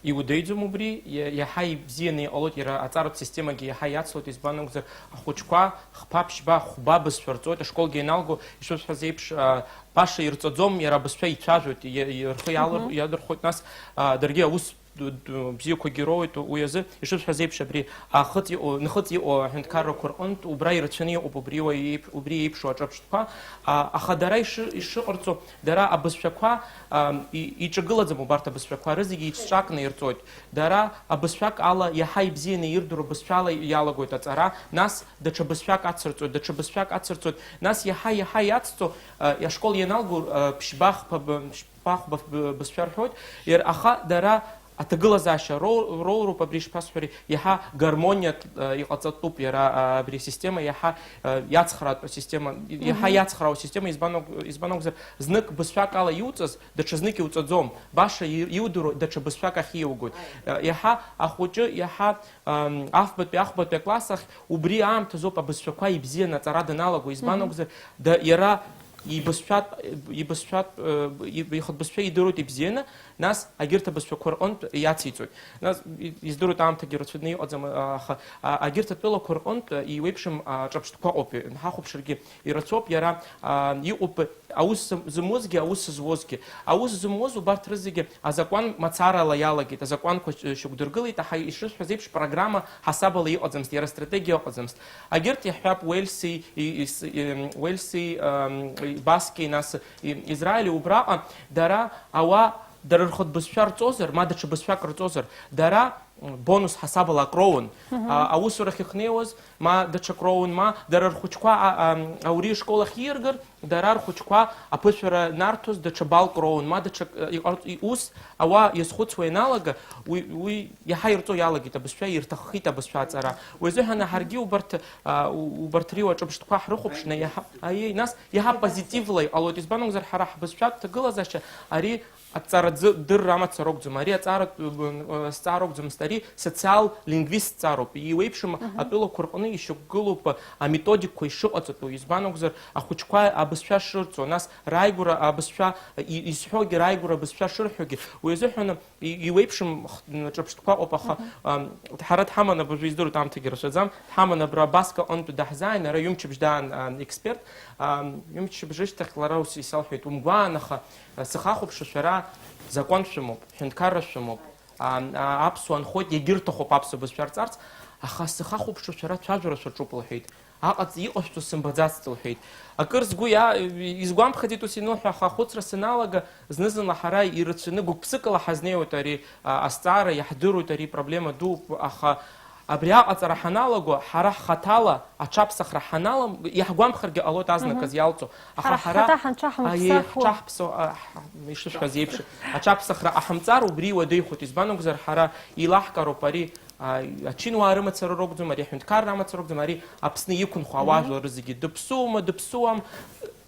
иуадаҩӡам убри, иа-, иаҳа ибзианы иҟалоит, иара аҵаратә системагьы иаҳа иацлоит, избан акәзар, ахәыҷқәа хԥа, ԥшьба, хәба бызшәа рҵоит, ашколгьы ианалго, ишысҳәаз еиԥш, а, баша ирҵаӡом, иара абызшәа ицәажәоит, и-, и-, рхы иалыр-, Мгм. Иадырхәоит, нас, а, даргьы аус ду-, ду-, бзиақәагьы роуеит уи азы, ишысҳәаз еиԥш, абри ахыҵ иҟоу, нхыҵ иҟоу аҳәынҭқаррақәа рҟынтә убра ирацәаны иҟоуп, убри уаҩ еиԥ-, убри еиԥшу аҿырԥштәқәа, а, аха дара иши-, ишыҟарҵо, дара абызшәақәа, а, и-, иҿагылаӡам убарҭ абызшәақәа, рызегьы еицҿакны ирҵоит. Дара абызшәак ала иаҳа ибзианы ирдыруа бызшәала иалагоит аҵара, нас даҽа бызшәак ацырҵоит, даҽа бызшәак ацырҵоит, нас иаҳа-иаҳа иацҵо, а, ашкол ианалго, а, ԥшьба-хԥа б-, ԥшьба-хәба б-, бызшәа рҳәоит, иар-, аха дара аҭагылазаашьа роу-, роуроуп абри ишԥасҳәари, иаҳа гармониатә, а, иҟаҵатәуп иара, а, абри асистема иаҳа, а, иацхраатәу асистема, иаҳа Мгм. Иацхраау асистема, избан акә-, избан акәзар, знык бызшәак ала иуҵаз, даҽазнык иуҵаӡом, баша и-, иудыруа даҽа бызшәак ахь иугоит. А, иаҳа ахәыҷы, иаҳа, ам, афбатәи, ахәбатәи акласс ахь убри аамҭазоуп абызшәақәа ибзианы аҵара даналаго, избан Мгм. Акәзар, да-, иара ибызшәатә, ибызшәатә, э, иб-, ихатә бызшәа идыруеит ибзианы, нас агьырҭ абызшәақәа рҟынтә иациҵоит. Нас и-, издыруеит аамҭагьы рацәаны иҟаӡам, а, аха, а, агьырҭ атәылақәа рҟынтә иуеиԥшым, а, ҿырԥштәқәа ыҟоуп, ҳахәаԥшыргьы ирацәоуп, иара, а, иҟоуп аус зым-, зымуазгьы, аус зуазгьы. Аус зымуаз убарҭ рызегьы азакәан мацарала иалагеит, азакәанқәа ш-, шьақәдыргылеит, аха ишысҳәаз еиԥш, программа ҳасабала иҟаӡамызт, иара стратегиа ыҟаӡамызт. Агьырҭ иаҳҳәап, Уельси, и-, ис-, и-, Уельси, ам, и-, Баски, нас, и-, Израили, убраҟа дара ауаа, дара рхатә бызшәа рҵозар, ма даҽа бызшәак рҵозар, дара, м, бонус ҳасабала ак роуан. Мгм. А, аусурахь ихнеиуаз, ма даҽак роуан, ма дара рхәыҷқәа, а, ам, аури ашкол ахь ииаргар, дара рхәыҷқәа аԥышәара нарҭоз даҽа балк роуан, ма даҽак, э, иҟарҵ-, и-, ус ауаа иазхәыцуа ианалага, уи, уи иаҳа ирҵо иалагеит абызшәа, ирҭаххеит абызшәа аҵара. Уи азыҳәан ҳаргьы убарҭ, а, у-, убарҭ риуа ҿырԥштәқәа ҳрыхәаԥшны иаҳа-, аиеи, нас иаҳа позитивла иҟалоит. Избан акәзар, ҳара ҳбызшәатә ҭагылазаашьа ари аҵараӡы дырра амацара акәӡам, ари аҵаратә, э, э, зҵаара акәӡамызт, ари социал-лингвист зҵаароуп. Иуеиԥшым Мгм. Атәылақәа рҟны ишьақәгылоуп аметодикқәа ишыҟаҵатәу. Избан акәзар, ахәыҷқәа абызшәа шырҵо, нас рааигәара абызшәа, и-, изҳәогьы, рааигәара абызшәа шырҳәогьы, уи азыҳәан и-, иуеиԥшым х-, ҿырԥштәқәа ыҟоуп, аха, Мгм. Ам, ҳара дҳаман абыржәы, издыруеит, аамҭагьы рацәаӡам, дҳаман абра Баск аҟынтә даҳзааин, ара ҩымчыбжь даан, ам, експерт, ам, ҩымчыбжь рышьҭахь лара ус исалҳәеит, умгәаанаха, сыхахәаԥшышәара закәаншәа моуп, ҳәынҭқаррашәа моуп, а, а, аԥсуа нхоит, иагьырҭахуп аԥсуа бызшәа рҵарц, аха сыхахәаԥшышәара цәажәара шәаҿуп, лҳәеит. Аҟаҵ-, иҟашәҵо сымбаӡацт, лҳәеит. Акыр сгәы иа-, изгәамԥхаӡеит ус ианылҳәа, аха ахәыцра саналага, зны-зынла ҳара ирацәаны гәык-ԥсыкала ҳазнеиуеит ари, а, азҵаара, иаҳдыруеит ари проблема дууп, аха абри аҟаҵара ҳаналаго, ҳара ҳхаҭала аҽаԥсахра ҳаналам-, иаҳгәамԥхаргьы ҟалоит азныказ Мгм. Иалҵу. Аха Ҳара ҳара, ҳхаҭа ҳанҽаҳамԥсахуа. Аиеи, ҳҽаҳԥсо, а, ҳ-, ишысҳәаз еиԥш, аҽаԥсахра ҟаҳамҵар, убри иуадаҩхоит. Избан акәзар, ҳара еилаҳкаароуп ари, а, ачинуаа рымацара ракәӡам, ари аҳәынҭқарра амацара ракәӡам, ари Аԥсны иқәынхо Мгм. Ауаажәлар рызегьы, дыԥсуоума, дыԥсуам,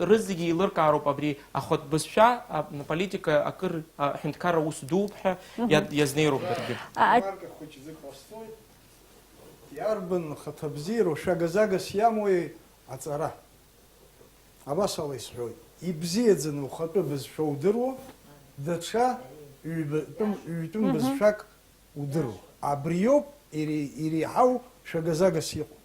рызегьы еилыркаароуп абри ахатә бызшәа, а, политика акыр, а, аҳәынҭқарра ус дууп ҳәа Мгм. Иа-, иазнеироуп даргьы. А, а Ремарка хәыҷ зыҟасҵоит. Иарбан хаҭабзиароу шәагазагас иамои аҵара? Абас ала исҳәоит, ибзиаӡаны ухатәы бызшәа удыруа, даҽа ҩбатәым, ҩтәым Мгм. Бызшәак удыруа. Абриоуп ире-, иреиҳау шәагазагас иҟоу.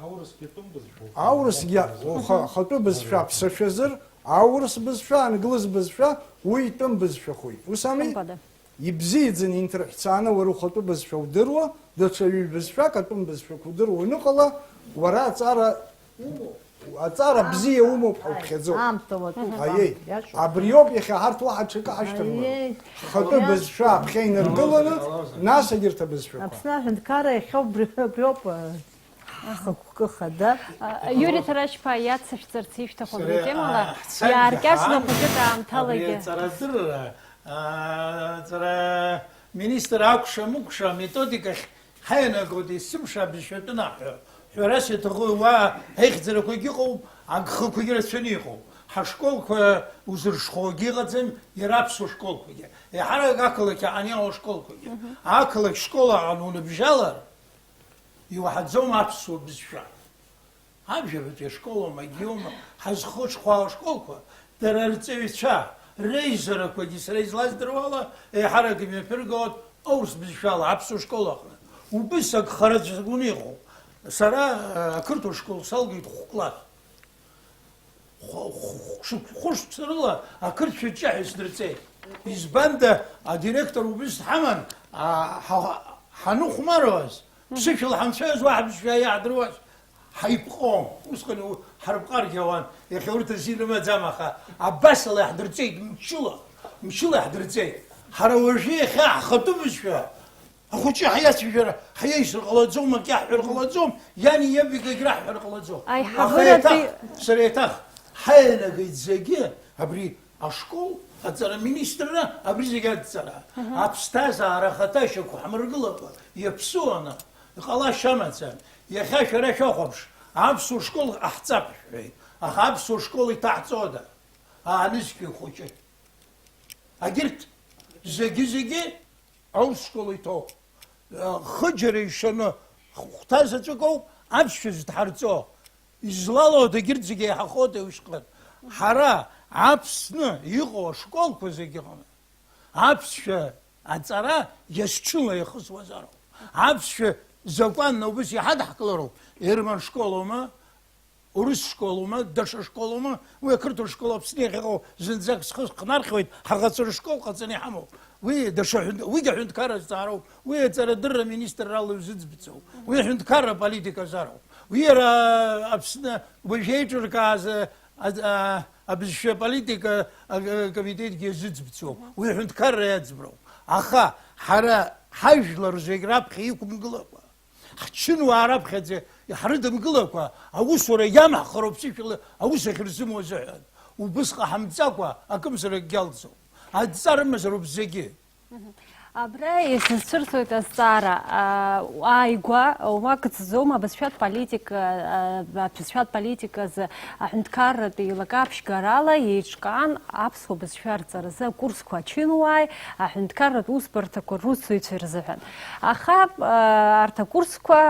Аурысгьы атәым бызшәоуп. Аурысгьы уха-, Мгм. Хатәы бызшәа ԥсашәазыр, аурыс бызшәа, англыз бызшәа, уи итәым бызшәахоит. Ус ами? Хымԥада. Ибзиаӡаны инҭырҳәцааны уара ухатәы бызшәа удыруа, даҽа ҩбызшәак атәым бызшәақәа удыруа уаныҟала, уара аҵара умоуп. Аҵара бзиа умоуп ҳәа уԥхьаӡоуп. Аамҭа уаҵәуп. Аиеи. Иашоуп. Абриоуп иахьа ҳарҭ уаҳа ҽакы ҳашьҭамлароуп. Аиеи. Ҳхатәы бызшәа аԥхьа инаргыланы, нас егьырҭ абызшәақәа. Аԥсны аҳәынҭқарра иахьа убри, абриоуп, а, ҳхықәкы хада. А, Иури Ҭарашьԥаа иацышәҵарц ишәҭаху абри атемала, а, ҳцәажәара иааркьаҿны ҳаан, хәыҷык аамҭалагьы. Абри аҵарадырра, а, аҵара министр акәша-мыкәша аметодикахь ҳаианагоит, есымша абызшәатәы наҳҳәо. Ҳәарас иаҭаху уа аихьӡарақәагьы ыҟоуп, агхақәагьы рацәаны иҟоуп. Ҳашколқәа узырҽхәогьы ыҟаӡам, иара аԥсуа школқәагьы. Еиҳарак ақалақь аҟны иҟоу ашколқәагьы. Мгм. Ақалақь школ аҟны уныбжьалар, иуаҳаӡом аԥсуа бызшәа. Абжьаратәи ашколоума, егьиоума, ҳазхәыцхәаау ашколқәа, дара рҵаҩцәа, реизарақәагьы сара излаздыруа ала, еиҳарак имҩаԥыргоит аурыс бызшәала аԥсуа школ аҟны. Убыс агхараҵәҟьаны иҟоуп. Сара, а, ақырҭуа школ салгеит хә-класс. Хә-, хә-, хә-, хәышықәса рыла ақырҭцәа ҷҷаҳәа исдырҵеит. Избанда, адиректор убыс дҳаман, а, ҳа-, ҳаныхәмаруаз, ԥсышәала ҳанцәажәоз уаҳа бызшәа иаҳдыруаз, ҳаиԥҟон. Усҟан у-, ҳарԥҟаргьы ауан, иахьа урҭ рзин рымаӡам, аха абасала иаҳдырҵеит мчыла, мчыла иаҳдырҵеит. Ҳара уажәы иахьа ҳхатәы бызшәа ахәыҷы ҳаиацәажәара, ҳаиаҩсыр ҟалаӡом, акы иаҳҳәар ҟалаӡом, иани иаби акгьы раҳҳәар ҟалаӡом. Аха аиҳабыратәи еиҭах, сара еиҭах ҳаианагеит зегьы абри ашкол, аҵара аминистрра, абри зегь адҵара. Мгм. Аԥсҭазаара ахаҭа шьақәҳмыргылакәа, иаԥсуаны, ҟалашьа амаӡам. Иахьа шәара шәахәаԥш, аԥсуа школ ҟаҳҵап шәҳәеит, аха аԥсуа школ иҭаҳҵода? Аанызқьҩ хәыҷы. Агьырҭ зегьы-зегьы аусшкол иҭоуп. Хыџьара ишаны хәҭа заҵәык ауп аԥсшәа зыдҳарҵо. Излалоу дагьырҭ зегьы еиҳахоит усҟан. Ҳара Аԥсны иҟоу ашколқәа зегьы ыҟаны аԥсшәа аҵара иазҽыла иахысуазароуп. Аԥсшәа закәанны убыс иҳадаҳкылароуп. Герман школоума, урыс школоума, даҽа школоума, уи ақырҭуа школ Аԥсны иахьыҟоу зынӡак схы хнархьуеит, ҳаӷацәа рышкол ҟаҵаны иҳамоуп. Уи даҽа ҳәын-, уигьы аҳәынҭқарра зҵаароуп, уи аҵарадырра аминистрра ала иузыӡбцәоуп. Уи аҳәынҭқарра аполитика азароуп. Уи иара Аԥсны уажә еиҿыркааз, а, а, абызшәа аполитика, а, а, комитетгьы иазыӡбцәоуп. Уи аҳәынҭқарра иаӡброуп. Аха ҳара ҳажәлар зегь раԥхьа иқәымгылакәа, ҳчынуаа раԥхьаӡа иҳрыдымгылакәа, аусура иамаҳхароуп ԥсышәала аус ахьырзымоу азыҳәан. Убыс ҟаҳамҵакәа акымзаракгьы алӡом. Адҵа рымазароуп зегьы. Мгм. Абра исызцәырҵуеит азҵаара, а, ааигәа, уа кыцӡом, абызшәатә политика, а, абызшәатә политиказы аҳәынҭқарратә еилакы ԥшьгарала еиҿкаан аԥсуа бызшәа рҵаразы акурсқәа ачынуааи аҳәынҭқарратә усбарҭақәа русзуҩцәеи рзыҳәан. Аха, а, арҭ акурсқәа,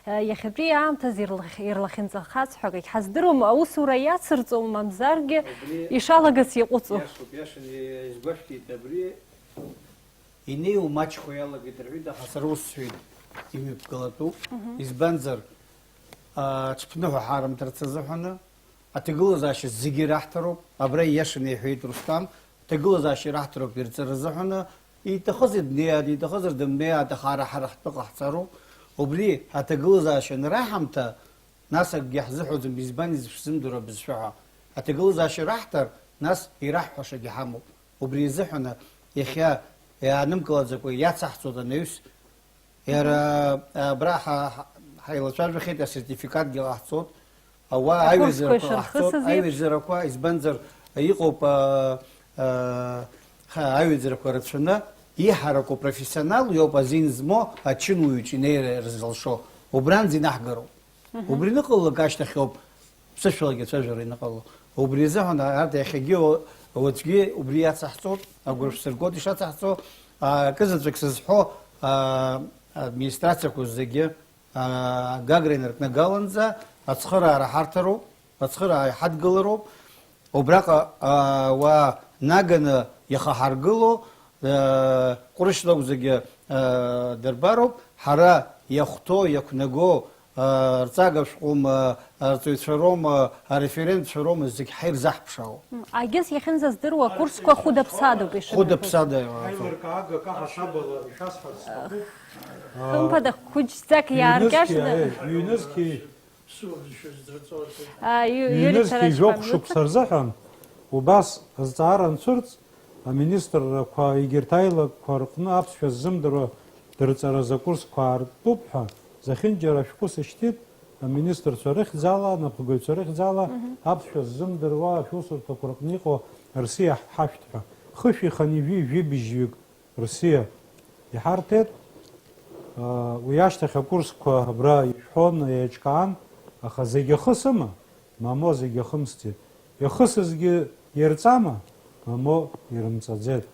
а, иахьатәи аамҭазы ирлах-, ирлахьынҵахаз ҳәа акгьы ҳаздыруам, аусура иацырҵом, мамзаргьы Убри ишалагац иаҟәыҵуа. Иашоуп, иашан, изгәашәҭеит абри. Инеиуа маҷхо иалагеит рҳәеит, аха сара ус сҳәеит, имҩаԥгалатәуп. Мгм. Избанзар, а, ҽԥныҳәа ҳарымҭарц азыҳәаны, аҭагылазаашьа зегьы ираҳҭароуп, абра ииашаны иҳәеит Рустам, аҭагылазаашьа ираҳҭароуп ирҵара азыҳәаны, иҭахызар днеиааит, иҭахызар дымнеиааит, аха ара ҳара ҳтәы ҟаҳҵароуп. Убри аҭагылазаашьа анараҳамҭа, нас акгьы ҳзыҳәаӡом, избан изышәзымдыруа абызшәа ҳәа. Аҭагылазаашьа раҳҭар, нас ираҳҳәашагьы ҳамоуп. Убри азыҳәан иахьа иаанымкылаӡакәа иацаҳҵоит анаҩс. Иара абра ҳа-, ҳа-, ҳаилацәажәахьеит, асертификатгьы ҟаҳҵоит. Ауаа Ақәырқәа аиҩызарақәа ҟаҳҵоит, ишырхысыз еиԥш. Аиҩызарақәа, избанзар, иҟоуп, а, а, ха-, аиҩызарақәа рацәаны, иҳараку профессионал иоуп азин змоу ачынуаҩ иҿы инеира рзалшо. Убранӡа инаҳгароуп. Мгм. Убри ныҟалалак ашьҭахь ауп ԥсышәалагьы ацәажәара иныҟало. Убри азыҳәан арҭ иахьагьы уа-, уаҵәгьы убри иацаҳҵоит, агәра шәсыргоит ишацаҳҵо, а, акызаҵәык сызҳәо, а, администрациақәа зегьы, а, Гагра инаркнагаланӡа ацхыраара ҳарҭароуп, ацхыраара иҳадгылароуп. Убраҟа, а, уа наганы иахаҳаргыло, а, Ҟәрышь лакәзаргьы, а, дырбароуп, ҳара иахәҭоу, иақәнаго, а, рҵага шәҟәума, арҵаҩцәа роума, ареферентцәа роума, зегь ҳаирзаҳԥшаауа. М, агьыс иахьынӡаздыруа акурсқәа хәыда-ԥсадоуп ишырҳәо. Хәыда-ԥсада, а, Аилыркаага акы ҳасабала ишәасҳәарц сҭахуп. Хымԥада, хәыҷӡак иааркьаҿны. Ҩнызқьи, ҩнызқьи. А, Ю-, Юрий Ҩнызқьи Царашьба, жәохә шықәса рзыҳәан убас азҵаара анцәырҵ, аминистррақәа егьырҭ аилакқәа рҟны аԥсшәа ззымдыруа дырҵаразы акурсқәа аартуп ҳәа, зехьынџьара ашәҟәы сышьҭит, аминистрцәа рыхьӡала, анапхгаҩцәа рыхьӡала, аԥсшәа ззымдыруа ашәусурҭақәа рҟны иҟоу рсиа ҳашәҭ ҳәа. Хышә иханы ижәи жәибжьҩык рсиа иҳарҭеит. Уи ашьҭахь акурсқәа абра ишәҳәон, еиҿкаан, аха зегь ахысыма? Мамоу, зегь ахымсӡеит. Иахысызгьы ирҵама? Мамоу, ирымҵаӡеит.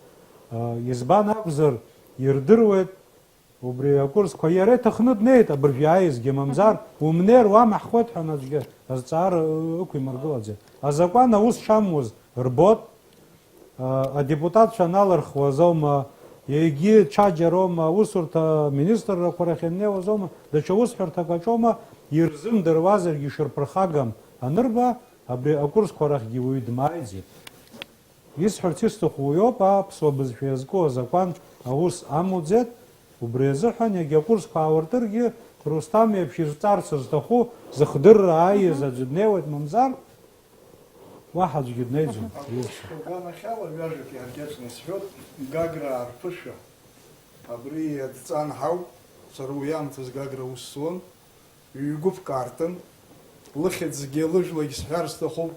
Избан акәзар, ирдыруеит убри акурсқәа. Иара иҭахны днеит абыржә иааизгьы, мамзар, умнеир уамаҳхуеит ҳәа аӡәгьы азҵаара ықәимыргылаӡеит. Азакәан аус шамуаз рбот, а, адепутатцәа аналырхуаз аума, егьи ҽаџьароума, аусурҭа аминистррақәа рахь иннеиуаз аума, даҽа усҳәарҭак аҿоума, ирзымдыруазаргьы ишырԥырхагам анырба, абри акурсқәа рахьгьы уаҩы дмааиӡеит. Исҳәарц исҭаху уиоуп, аԥсуа бызшәа иазку азакәан аус амуӡеит, убри азыҳәан егьа акурсқәа аауартыргьы, Русҭам иеиԥш ирҵарц зҭаху, зыхдырра ааиз аӡәы днеиуеит, мамзар, уаҳа аӡәгьы днеиӡом. Аусқәа агәанахьала ҩажәак иааркьаҿны исҳәоит, Гаграа рԥышәа. Абри адҵа анҳау, сара уи аамҭазы Гагра аус зуан, ҩ-гәыԥк аартын, лыхьӡгьы лыжәлагь сҳәар сҭахуп,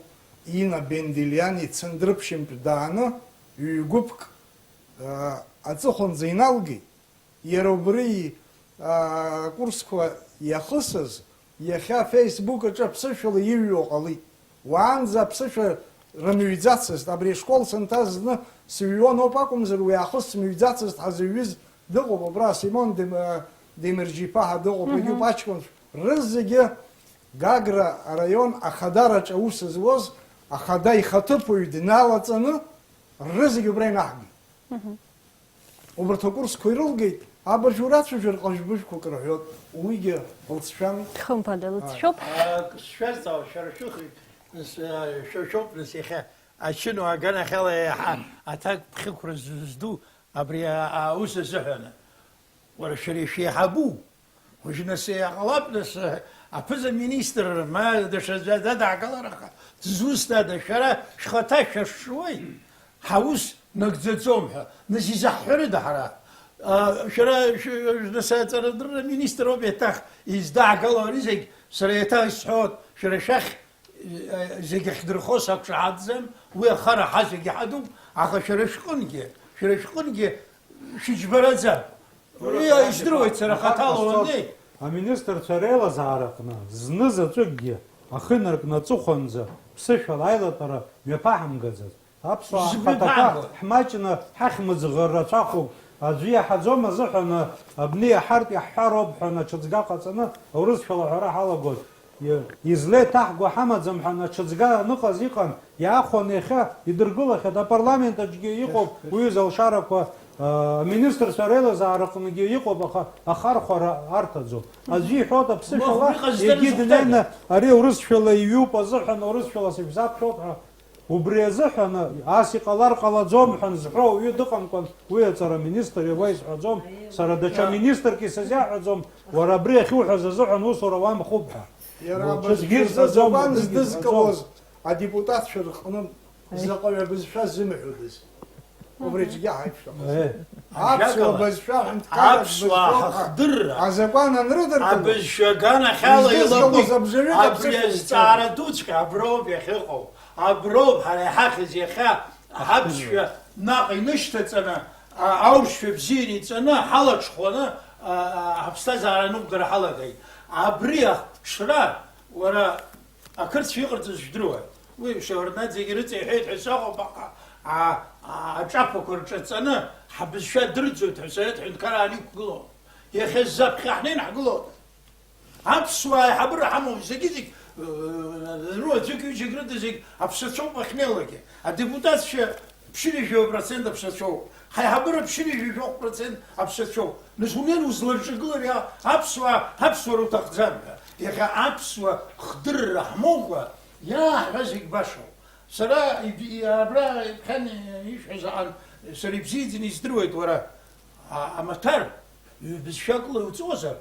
Ина Бендилиани цындрыԥшьынтә дааны, ҩ-гәыԥк, аа, аҵыхәанӡа иналгеит. Иара убри, аа, акурсқәа иахысыз, иахьа Facebook аҿы аԥсышәала иҩуа ҟалеит. Уаанӡа аԥсышәа рымҩӡацызт. Абри ашкол санҭаз зны сыҩуан ауп акәымзар, уи аахыс смҩӡацызт ҳәа зыҩыз дыҟоуп. Абра Симон Дем-, Демырџьиԥа ҳәа дыҟоуп, егьуп аҷкәын. Рызегьы Гагра араион ахадараҿы аус зуаз, ахада ихаҭыԥуаҩ дналаҵаны, рызегьы убра инаҳгеит. Убарҭ акурсқәа ирылгеит, абыржәы урацәажәар ҟажә-быжәқәак рҳәоит, уигьы лҵшәами. Хымԥада, лыҵшәоуп. Ак сшәазҵаауа, шәара шәыхҩык, нас, а, шәа шәоуп, нас, иахьа ачын уааганахьала еиҳа аҭак ԥхьықәра зду абри а-, аус азыҳәаны. Уара шәара ишәеиҳабу. Уажәы нас иҟалап, нас, аԥыза-министр, ма даҽаӡәы дадаагалар, аха дызусҭада, шәара шәхаҭа шәашшуеи? Ҳаус нагӡаӡом ҳәа, нас изаҳҳәарыда ҳара? А, шәара, шәы-, нас аҵарадырра аминистр ауп еиҭах издаагалоу ари зегь, сара еиҭах исҳәоит, шәара шәахь, э, зегь ахьдырхо сақәшаҳаҭӡам, уи ахара ҳазегь иҳадуп, аха шәара шәҟынгьы, шәара шәҟынгьы шәыџьбараӡам. Уи издыруеит сара хаҭала уаннеи. Аминистрцәа реилазаараҟны зны заҵәыкгьы ахы инаркны аҵыхәанӡа ԥсышәала аилатәара мҩаԥаҳамгаӡац. Аԥсуаа ҳхаҭақәа ҳмаҷны ҳахьмыӡӷ рацәахуп. Аӡәы иаҳаӡом азыҳәан абни иаҳартә иаҳҳәароуп ҳәа аҽыҵга ҟаҵаны аурысшәала аҳәара ҳалагоит. Излеиҭаҳго ҳамаӡам ҳәа аҽыҵга аныҟаз иҟан, иаахәаны иахьа идыргылахьеит, апарламент аҿгьы иҟоуп уи изы алшарақәа, а, аминистрцәа реилазаараҟныгьы иҟоуп, аха ахархәара арҭаӡом. Аӡәы иҳәоит аԥсышәала, егьи днеины ари урысшәала иҩуп азыҳәан урысшәала сышәзаԥхьоит ҳәа. Убри азыҳәан ас иҟалар ҟалаӡом ҳәа зҳәо ауаҩы дыҟамкәан, уи аҵара аминистр иауа изҳәаӡом, сара даҽа министрк исызиаҳәаӡом, уара абри ахьуҳәаз азыҳәан усура уамхуп ҳәа. Иара абыржәы азакәан здызкылоз адепутатцәа рҟны заҟаҩы абызшәа ззымҳәодаз? Убри аҿгьы ҳаиԥш ыҟаз. Аԥсуа бызшәа ҳәынҭқарратә бызшәоуп ҳәа ҳахдырра, азакәан анрыдыркыло, абызшәа аганахьала издызкылоз илакәым, абжаҩык абри аԥсышәа азҵаара дуҵәҟьа аброуп иахьыҟоу, аброуп ҳара иҳахьыз иахьа ҳаԥсшәа наҟ инышьҭаҵаны, а-, аурысшәа бзианы иҵаны ҳалаҽхәаны, а-, а-, ҳаԥсҭазаара аныҟәгара ҳалагеит. Абри ахәаҽра, уара, ақырҭцәа иҟарҵаз жәдыруа. Уи Шеварднаӡегьы рыҵеиҳәеит ҳәа сыҟоуп, аха, а-, а-, аҿаԥақәа рҿаҵаны ҳабызшәа дырӡоит ҳәа Асовет ҳәынҭқараа иқәгылоуп. Иахьа заԥхьа ҳнеин ҳгылоуп. Аԥсуаа аиҳабыра ҳамоуп, зегьы-зегь, э, ру аӡәык-ҩыџьак рыда зегь аԥсацәоуп ахьнеилакгьы. Адепутатцәа ԥшьынҩажәа процент аԥсацәоуп. Ҳаиҳабыра ԥшьынҩажәа жәохә процент аԥсацәоуп. Нас унеин узларҿагылари а-, аԥсуаа, аԥсуара уҭахӡам ҳәа? Иахьа аԥсуа хдырра ҳмоукәа, иааҳҳәаз зегь башоуп. Сара иб-, и-, абра ԥхьан ишәҳәаз аан, сара ибзиаӡаны издыруеит уара. А-, амаҭәар, ҩбызшәак лоуҵозар,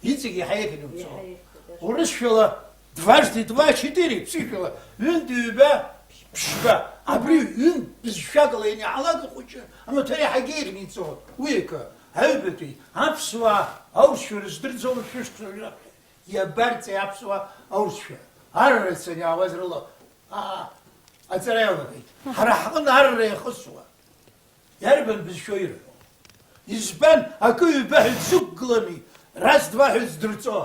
иҵегь иаҳа еиӷьны иуҵо. Иаҳа еиӷьуп. Урысшәала дважды два четыре, ԥсышәала ҩынтә ҩба ԥшьба. Абри ҩынтә бызшәакала ианиаҳалак ахәыҷы амаҭәар иаҳагьы еиӷьны иҵоуп. Уи акы, аҩбатәи, аԥсуаа аурысшәа рыздырӡом шәышықәса раԥхьа. Иабарҵеи аԥсуаа аурысшәа? Аррацәа иаауаз рыла, аа, аҵара иалагеит. Ҳара ҳҟны арра иахысуа. Иарбан бызшәоу ирҳәо? Избан, акы-ҩба ҳәа дзықәгылами, раз-два ҳәа здырҵо?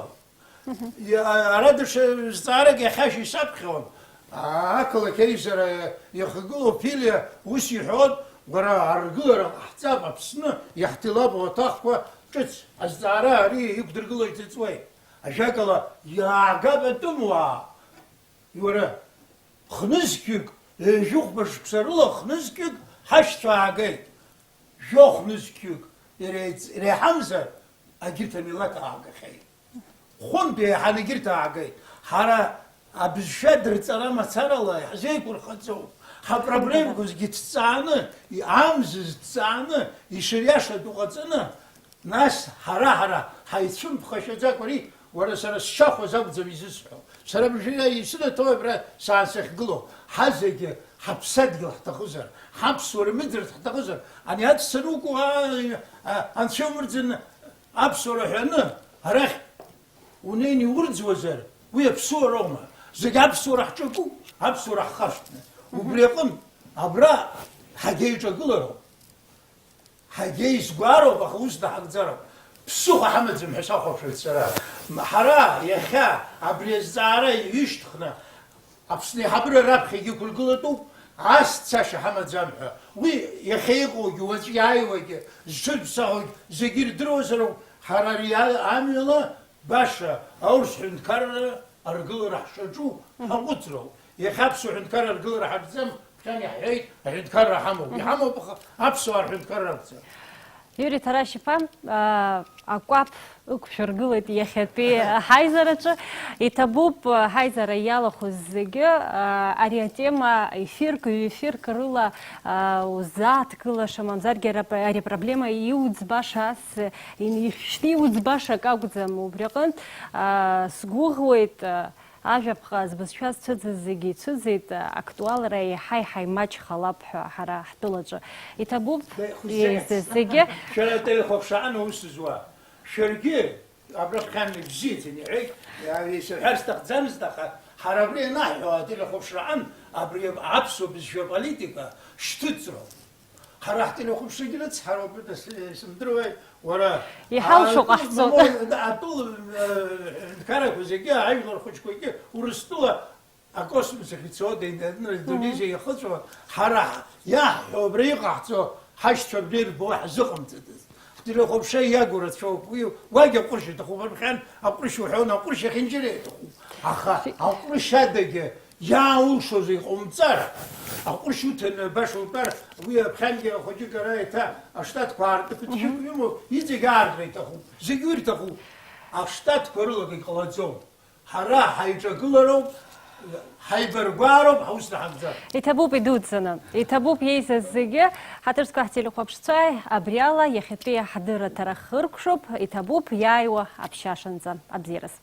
Иа-, ара даҽа зҵаарак иахьа исаԥхьон. Ақалақь аизара иахагылоу Ԥилиа ус иҳәон, уара, аргылара ҟаҳҵап, Аԥсны иаҳҭилап ауаҭахқәа ҿыц. Азҵаара ари иқәдыргылоит ҵыҵуеи. Ажәакала, иаагап атәымуаа. Уара, хнызқьҩык, ҩажәихәба шықәса рыла хнызқьҩык ҳашьцәа аагеит. Жәохә нызқьҩык иреиц-, иреиҳамзар, агьырҭ амилаҭ аагахьеит. Хәынтә еиҳаны егьырҭ аагеит. Ҳара абызшәа дырҵара мацарала иаҳзеиқәырхаӡом. Ҳапроблемақәа зегьы ҭҵааны, амзызҭҵааны, ишыриашатәу ҟаҵаны, нас ҳара-ҳара ҳаицәымԥхашьаӡакәа ари, уара сара сшахәаз акәӡам изысҳәо. Сара абыржәы исынаҭои абра саансыхьгыло? Ҳазегьы ҳаԥсадгьыл ҳҭахызар, ҳаԥсуара мыӡырц ҳҭахызар, ани аҵәца нуку, а, а, анцәа иумырӡын аԥсуара ҳәаны, арахь унеины иурӡуазар, уи аԥсуароума? Зегь аԥсуара ҳҿакуп, аԥсуара ҳхашҭны. Убри аҟынтә, абра ҳагьеиҿагылароуп. Ҳагьеизгәароуп, аха ус даҳагӡароуп. Ԥсыхәа ҳамаӡам ҳәа сахәаԥшуеит сара. М-, ҳара иахьа абри азҵаара ишьҭхны Аԥсны аиҳабыра раԥхьагьы иқәыргылатәуп, ас цашьа ҳамаӡам ҳәа. Уи иахьа иҟоугьы, уаҵәы иааиуагьы, зҽырԥсахуагь зегьы ирдыруазароуп, ҳара ари а-, амҩала баша аурыс ҳәынҭқарра аргылара ҳшаҿу ҳаҟәыҵроуп. Иахьа аԥсуа ҳәынҭқарра аргылара ҳаҿӡам, ԥхьан иаҳҳәеит, аҳәынҭқарра ҳамоуп. Мгм. Иҳамоуп, аха аԥсуаа рҳәынҭқарра акәӡам. Иури Ҭарашь-иԥа, аа, акәаԥ ықәшәыргылеит иахьатәи ҳаизараҿы. Иҭабуп, ҳаизара иалахәыз зегьы, аа, ари атема ефирк, ҩ-ефирк рыла, аа, узааҭгылаша, мамзаргьы ара-, ари апроблема иуӡбаша ас, ин-, ихьшьны иуӡбаша акы акәӡам. Убри аҟынтә, аа, сгәыӷуеит, аа, Ажәаԥҟа збызшәа зцәыӡыз зегьы ицәыӡит, актуалра еиҳа-еиҳа имаҷхалап ҳәа ҳара ҳтәылаҿы. Иҭабуп, еизаз зегьы. Шәара ателехәаԥшра аан аус зуа, шәаргьы абра шәхьан ибзиаӡаны иҳәеит, исҳәар сҭахӡамызт, аха ҳара абри ианаҳҳәо ателехәаԥшра аан, абри аԥсуа бызшәа политика шьҭыҵроуп. Ҳара ҳтелехәаԥшрагьы рыцҳароуп, ис-, исымдыруеи, уара. Иҳалшо атәы-, ҟаҳҵоит. Атәыла, э, ҳәынҭқаррақәа зегьы, ажәлар хәыҷқәагьы Урыстәыла акосмос ахь ицо, адунеи зегьы иахыҵәо, ҳара иаҳҳәо абра иҟаҳҵо, ҳашьцәа абри ирбо ҳзыҟамҵаӡац. Ҳтелехәаԥшра иагу рацәоуп, уи уагь аҟәыршь аҭахуп, абхьан аҟәыршь уҳәон, аҟәыршь ахьынџьара иаҭахуп. Аха аҟәыршь адагьы Иааулшоз иҟоумҵар, аҟәыршь уҭаны баша утәар, уи аԥхьангьы ахәыҷык ара еиҭа аштатқәа аартны ԥыҭҩык Мгм. имоу, иҵегь аартра иҭахуп, зегь уи рҭахуп. Аштатқәа рылагагь ҟалаӡом. Ҳара ҳаиҿагылароуп, ҳаибаргәаароуп, ҳаус наҳагӡар. Иҭабуп идуӡӡаны. Иҭабуп иеизаз зегьы. Ҳаҭыр зқәу ҳтелехәаԥшцәа, абри ала иахьатәи ҳдырраҭара хыркәшоуп. Иҭабуп иааиуа аԥшьашанӡа. Абзиараз.